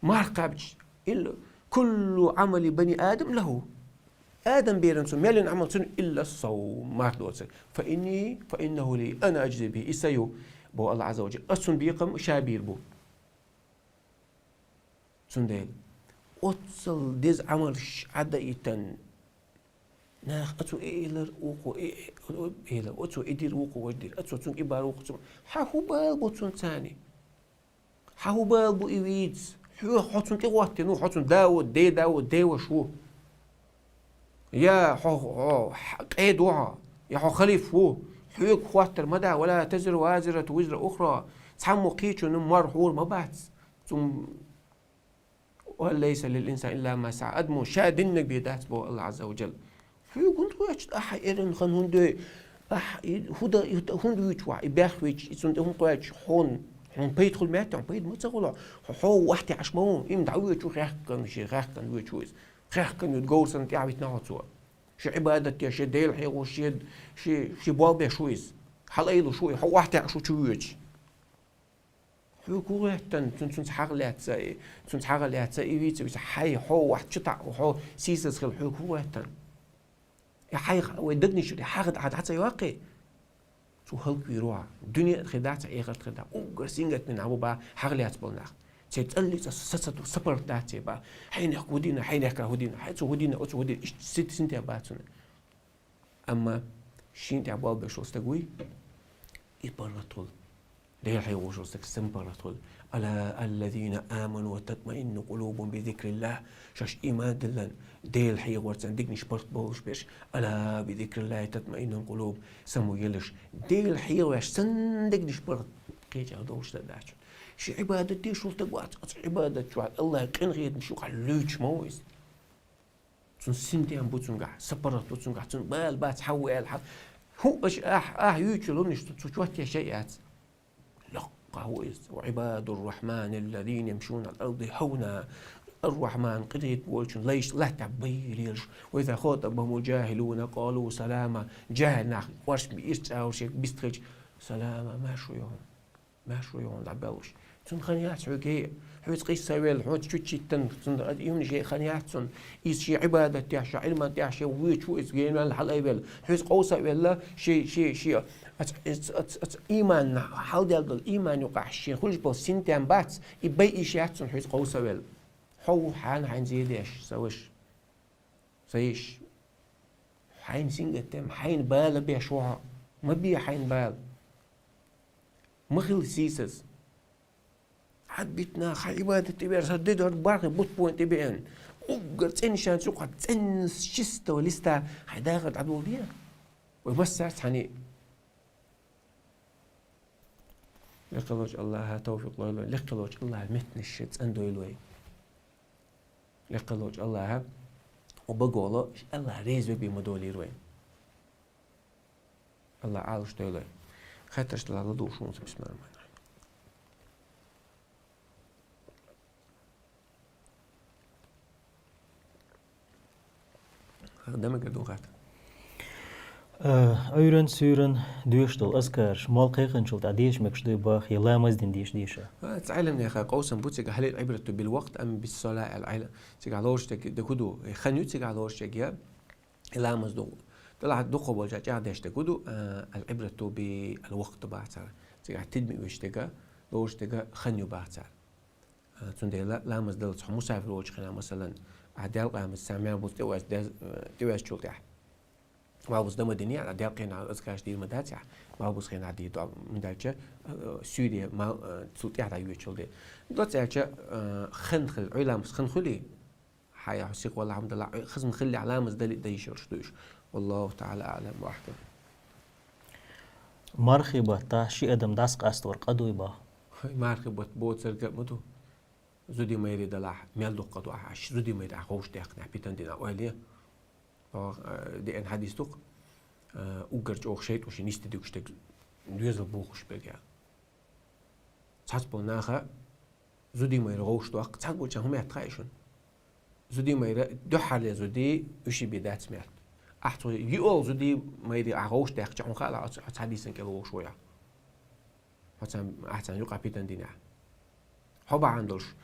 Марха кхаьбча: «Ил-, куллу Ӏамали бани Адам лахӀу». Адам беран цу мелин Ӏамал цун илла сов марх доцар. Фа инни, фа иннаху ли, ана аджзи бихи, и са ю, бо Аллах Азза ва Джалла. Ас цун бекхам ша бийр бу. Цундела оццал деза Ӏамалш Ӏадаитан, нах, оцу и илар, укху и, и илар, оцу и дир, укху важ дир, оцу цун и бар, укху цун. Хьа хӀу бал бу цун цани? Хьа хӀу бал бу и вийц? Хьо, хьо цун тӀе гӀоттину, хьо цун да ву, де да ву, де ваш ву. Я хьо, хьо, хьо, къед ву хьо, я хьо халиф ву. Хьоьга хоттар ма да, «Ва ла тазиру вазирату визра ухра». Цхьаммо кхечун мар хьур ма бац. Цум «Ва лайса лил инсани илла ма саӀа». Адамо ша диннаг бе дац, бо Аллах Азза ва Джалла. Хьоьга хӀунда гӀоьч, ахьа эран хан хӀунда, ахь и хӀуда, и хӀуда хӀунда вуьйч вахь, и бехвич, и цун тӀе хӀунда гӀоьч, хьон, хьон пайда хул метта, хьон пайда ма ца хула. Хьо, хьо вахте Ӏаш ма ву, им дӀа вуьйчу хехкан, ши хехкан вуьйчу из. Хехкан ю говрсан тӀе витна хьо цо. Ши Ӏибадат я, ши Дела хьегӀу, ши, ши, ши болбеш шу из. Хьалайлу шу, хьо вахте Ӏаш ву чу вуьйч. Хьоьга хӀу гӀеттан, цун, цунца хьагӀ лаьца, цунца хьагӀ лаьца, и вийца, вийца, хьай, хьо вахт чу таӀ, хьо сийсаз хила, хьоьга хӀу гӀеттан. И хьай, вай дагнаш, и хьагӀ дӀа, дӀа ца йоаккхий, цу хӀалквийр ву хьо. Дуьне а хир дац, эхарт а хир дац. Уггар сингаттамаш ба хьагӀ лаьца бола нах. Церан цӀалли цӀа са, са, са, сапаргӀат дац церан ба. Хьайнех хӀу дина, хьайнех кара хӀу дина, хьай цу хӀу дина, оцу хӀу дина, иштта сит-, синтем бац цунна. Амма шин тӀехь болбеш волу стаг вуй, и паргӀат хуьлу. Дела хьехош волу стаг сам паргӀат хуьлу. «Ала аллазина аману ва татмаинну къулубухум би зикриллах». Шаьш иман диллина, Дела хьехорца дегнаш паргӀат болуш берш. «Ала би зикриллахи татмаиннул къулуб». Само елаш. Дела хьехош санна дегнаш паргӀат кхечахь долуш дан дац. Ши Ӏибадат деш волу стаг вац, оцу Ӏибадат чохь Аллахь къинхетамаш юкъахь луьйчуш ма ву иза. Цунна синтем бу цуьнгахь, сапаргӀат бу цуьнгахь, цунна бала бац, хьан ву аьлла, хьан. ХӀун аша ахь, ахь юьйцуш лунаш цу, цу чоттеш яц? Лаккха ву иза. «Ва Ӏибадур-Рахманиллазина ямшуна аль-арди хьавна». Ар-Рахман, къинхетам болчун лайш латтахь байра лелаш. «Ва иза хатабахумул джахилуна къалу салама». Джахил нах, оршман ирчӀа ву шега бистхилча: «Салама, маршо йо хьуна». Маьрша ву хьуна дӀабаьллуш. Цунна хан яц хьоьга, хьоьца къийса велла, хьоьца чу читтан, цунна юнаш хан яц цунна. Иза шен Ӏибадат тӀехь, шен Ӏилман тӀехь, шен вуьйчу ву иза, генвелла хьалаайвелла. Хьоьца къовса а велла, шен, шен, шен, аца, аца, аца, аца, ийманна хьалделла долу, ийман юкъахь шен хуьлуш болу синтем бац, и байиш яц цунна хьоьца къовса а велла. Хьо ву хьан хьайн зен деш, сан ваша. Сан йиш. Хьайна сингаттам, хьайна бала беш ву хьо. Ма бе хьайна бала. Ма хила сийсаз. Хьан битна, хьан Ӏибадат тӀе вер, сан де дар бархӀе бутт бон тӀе беана. Уггар цӀена шанца юкъа цӀена чистого листа хьайн дахар дӀадолу де. Вай массаьрца хьан и. Лекхалочу Аллаха тавфикъ лойла вайн, лекхалочу Аллаха меттанаш шен цӀандойла вай. Лекхалочу Аллаха, о баголо, Аллаха реза ве бен ма долийра вайн. Аллаха Ӏалаш дойла вай. Хаттарш далахь ладугӀуш ву сан, бисмиллахир-рахманир-рахим. Дан мегар ду хатта. Э, Ӏуьйран, суьйран доьшуш долу азкараш, молла кхайкхинчул тӀаьхьа деша мегаш дуй боху, я ламаз дина деша, деша? А, цхьа Ӏеламнеха къовсам бу цигахь, хьалил Ӏибрату бил вакът ам бис сала аьлла Ӏела. Цигахь лоруш дерг де хӀу ду? Э, хан ю цигахь лоруш дерг я? И ламаз ду. Делахь дукха болча чӀагӀдеш дерг хӀу ду? А, аль Ӏибрату бил вакът бац цара. Цигахь тидаме оьшуш дерг, лоруш дерг хан ю бац цара. А, цундела ламаз даллалц хьо мусафир волчу хенахь, масалан, ахь делкъа ламаз сан мел буц тӀеваьз-, дез-, э, тӀеваьзчул тӀаьхьа. Малбуц дан ма динехь, делкъа хенахь азкараш дийр ма дац ахь, малбуц хенахь дийр ду, муьлхха аьлча, э, суьйре мал, э, цул тӀаьхьа дӀайоьдучул де. Доцца аьлча, э, хан хили, Ӏуьйра ламаз хан хуьлий? Хьай, хьо сиха валахь, хьамдалахь, хазна хиллехь ламаз дали а дан йиш йолуш ду уьш. Валлаху таӀала аӀлам ва ахкам. Мархий баттахь ши адам дӀасакъастор къа дуй боху? Хай, мархий батт боцург а ма ду. Зудий-майрий далахь, мел дукха къа ду ахь, аш зудий-майрий ахь гӀовш даьккхинехь, питана динехь ойла е. Оха, э, деана хьадис ду-кх, э, уггар чӀогӀа шайтӀо шен нисде дуьгуш дерг доьзал бухуш берг аьлла. Цхьацца болу наха зудий-майра гӀовш доккху, цхьацца болчарна хӀун моьтту хаьа шуна? Зудий-майра дуьххьарлера зудий, уьш бен дац моьтту. Ахь цо йиъолгӀа зудий-майрий ахь гӀовш даьккхича, хьуна хаьа ахь, ахь цхьа хьадисан кӀел вогӀуш ву ахь. Хьо царна, ахь царна юкъахь питана динехь. Хьо бахьана долуш,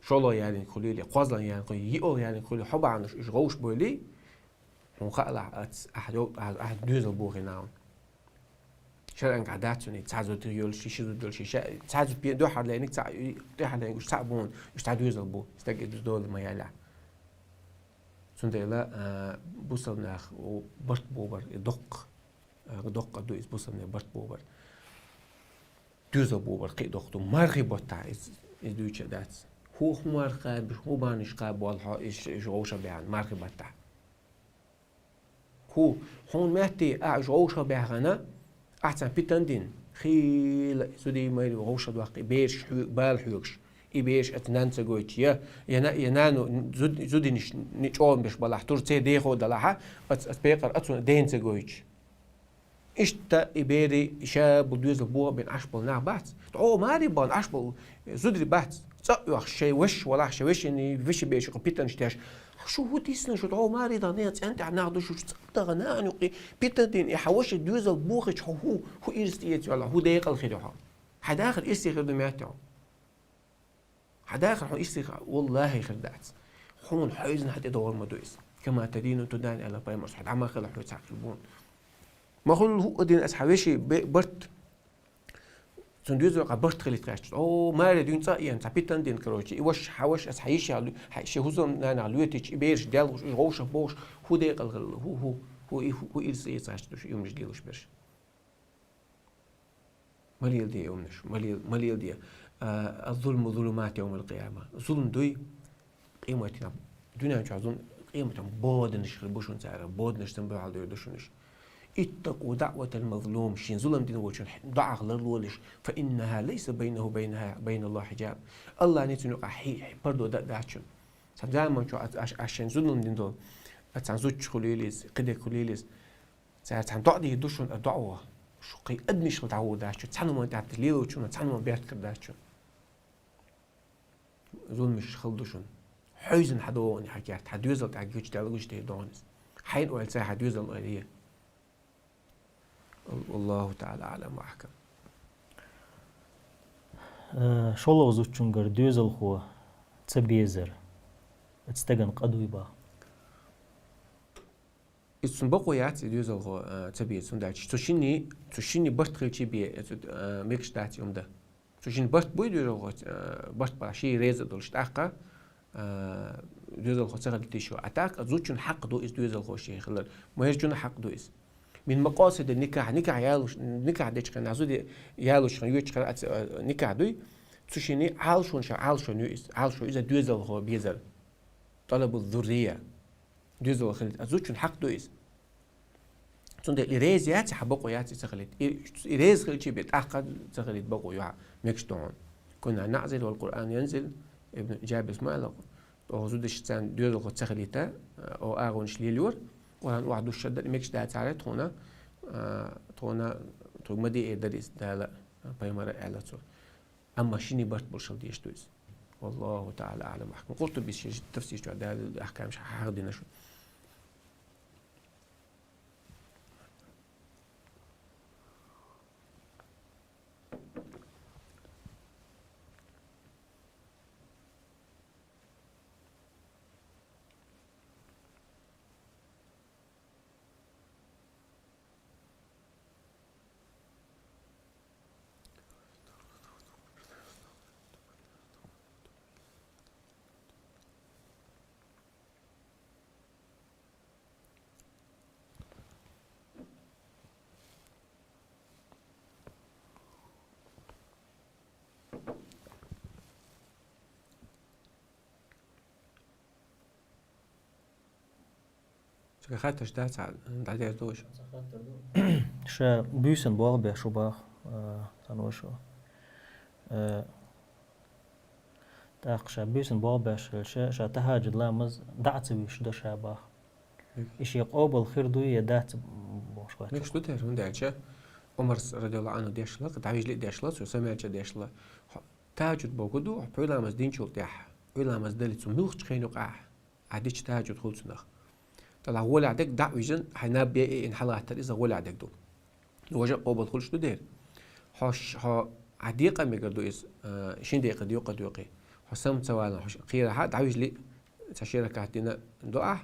шолгӀа яьллиг хуьлийла, кхозлагӀа яьллиг хуьлийла, йиъолгӀа яьллиг хуьлийла, хьо бахьана долуш уьш гӀовш бойла, Хьуна хаалахь, ац, ахь йо-, ахь, ахь доьзал бохийна хьуна. ШарӀангахь дац хьуна, цхьа зуда йолуш, ши зуда йолуш, ша-, цхьа зуда пе-, дуьххьара лайниг, цхьа, тӀехьара лайниг, уьш цхьаъ бу хьуна, уьш цхьа доьзал бу, стаг и дола ма ялахь. Цундела, а, бусалба нах, о, барт бобар, и доккха, а, доккха ду иза бусалба нах барт бобар. Доьзал бобар кхин а доккха ду. Мархи баттахь иза, иза дуьйцуш дац. ХӀу, хӀу марха кхаба, хӀу бахьанаш кхаба болу хьо, иза, иза вовшах баьхна, мархи баттахь. ХӀу, хьуна метте, ахь уьш вовшах баьхна, ахь царна питана дина, хийла зудий майрий вовшах доккху, и бераш хьоь-, бала хьоьгуш, и бераш оцу нанна ца гойтуш, я, я на-, я нана зуд-, зудинаш ни-, чӀогӀа беш балахь, тур церан дехо далахьа, оцу, оцу пекъар оцу дена ца гойтуш. Иштта и берий ша болу доьзал боху бина Ӏаш болу нах бац. ДӀо маре бан Ӏаш болу зударий бац. ЦӀа а оьхуш, шайн ваша валахь, шайн вешин, вешин бераш юкъа питанаш деш. Шу хӀу дисна шу, дӀо маре дан нехан цӀен тӀехь нах ду шу, цӀа а даха нахана юкъе питана дина, и хьан ваша доьзал бохийча хьо хӀу, хӀу ирс тӀеэца йолахь, хӀу декъала хир ю хьо? Хьан дахар ирсе хир ду метте хьо? Хьан дахар хьуна ирсе хир, валлахӀи, хир дац. Хьуна хьевзина хьан тӀедогӀур ма ду иза. Кама тадину тудан аьлла пайхамарс, хьо дӀа ма хила хьоьца хьан хир бу. Ма хуьллу хӀуъа дина аса хьан вешин бе-, барт. Цунна доьзал къа барт хилийта гӀерташ. О, маре дуьйна цӀа а еана, цхьа питана дина, короче, и ваша, хьан ваша, аса хьан йиша лу-, хьан шен хӀусамнанах лоьтийча, и бераш делхуш, уьш вовшах бохуш, хӀу декъала хир, хӀу, хӀу, хӀу, и, хӀу, хӀу ирс эца гӀерташ ду шу, и хӀуманаш лелош берш. Ма леладе, и хӀуманаш, ма лел-, ма леладе. А, «Аз-зулму зулумату йовмал къияма». Зулам дуй, къематдийнахь, дуьнен чохь зулам, къематдийнахь боданаш хир бу шуна цара, боданаш санна буьхьал дер ду шуна уьш. «Иттакъу даъватал мазлум», шен зулам дина волчун доӀах ларлолаш, «фа иннаху лайса байнаху ва байнаха, ва байналлахи хьиджаб». АллахӀана цунна юкъахь хьи-, хьи-, пардо дан а дац шуна. Цхьана заманчохь ас, ас, ас шен зулам дина долу, ас цхьана зудчо хуьлийла иза, кхидерг хуьлийла иза. Цара цхьана доӀа дийр ду шуна, а доӀа ву. Шу кхин адамашкахь дӀагӀур дац шу, цхьана хӀуманна тӀехь лелочунна, цхьана хӀуманна бехк хир дац шу. Зуламаш хала ду шуна. Хьевзина хьан догӀу хьан керта, хьан доьзал тӀехь гучудаьлла гучуде догӀу иза. Хьайна ойла ца, хьан доьзална ойла е. Валлаху таӀала аӀлам ва ахкам. Э, шолгӀа зудчуьнгара доьзалхо ца безар. Оцу стагана къа дуй боху. Иза цунна бакъо яц, и доьзалхо, а, ца бе, цунна даьлча. Цу шинне, цу шинне барт хилча бе, иза, а, мегаш дац и хӀума дан. Цу шинне барт буй доьзалхо, а, барт бахьа шен реза а долуш тӀаккха, а, доьзалхо ца хилийта йиш ю. А тӀаккха зудчун хьакъ ду иза доьзалхо шен хилар. Мухьарчун хьакъ ду иза. Мин макъасидин никахь, никахь ялуш, никахь дечу хенахь, зуда ялуш хенахь, йоьдучу хенахь, а, ца, а, никахь дуй. Цу шинне Ӏалашонаш, Ӏалашон ю иза. Ӏалашо иза доьзалхо безар. ТӀалабу зуррия. Доьзал хилийта, а зудчун хьакъ ду иза. Цундела и реза яц, хьан бакъо яц и ца хилийта. И, и реза хилча бе тӀаккха ца хилийта бакъо ю хьан, мегаш ду хьуна. «Кунна наъзил вал Къуръан янзил», Ибн Джабирс ма аьлла, оха зудаш царна доьзалхо ца хилийта, о агӀонаш лелайора, Къуръан охьадуссуш дара, мегаш дацара тхуна, а, тхуна, тхуна ма де эр дара иза Дала, пайхамара аьлла цо. Амма шинне барт болуш хила дезаш ду иза. Валлаху таӀала аӀлам ва ахкам. Къуртубис шен тафсир чохь далил ахкамаш хьахадина шу. Цуьнга хаттарш дац хьан, дӀадер ду аша? Ша буьйсанна болх беш ву боху, а, цхьана ваша. Э, тӀаккха ша буьйсанна болх беш хилча, ша тахьажуд ламаз дӀа а ца вуьйш до ша боху. И шен къобал хир дуй я дац бохуш хоьттуш. Мегаш ду тера, хӀунда аьлча Ӏумарс, радияллаху Ӏанху, деш хилла, дӀавижлий а деш хилла, цо самаьлча деш хилла. Хьо-, тахьажуд бохург ду, хьо пхьуьйламаз динчул тӀаьхьа, пхьуьйламаз дале цу муьлххачу хенан юкъахь, ахь дича тахьажуд хуьлу цунах. ТӀаккха гӀолехь дерг дӀа а вижина, хьайн наб бен а йина хьалаттар иза гӀолехь дерг ду. Важа а къобал хуьлуш ду дера. Хьо ш-, хьо ахь декъа мегар ду иза, а, шин декъа декъа декъе. Хьо сам ца валан, хьо ш-, кхерахь а дӀавижлий, цхьа ши ракаӀат дина до ахь,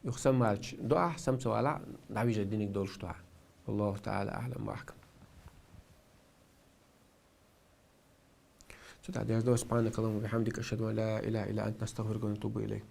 Юха самаваьлча дуӀа, сама ца валахь, дӀавижа диниг долуш дуӀа. والله تعالى أعلم وأحكم. Цу тӀехь деш ду: سبحانك اللهم وبحمدك، أشهد أن لا إله إلا أنت، نستغفرك ونتوب إليك.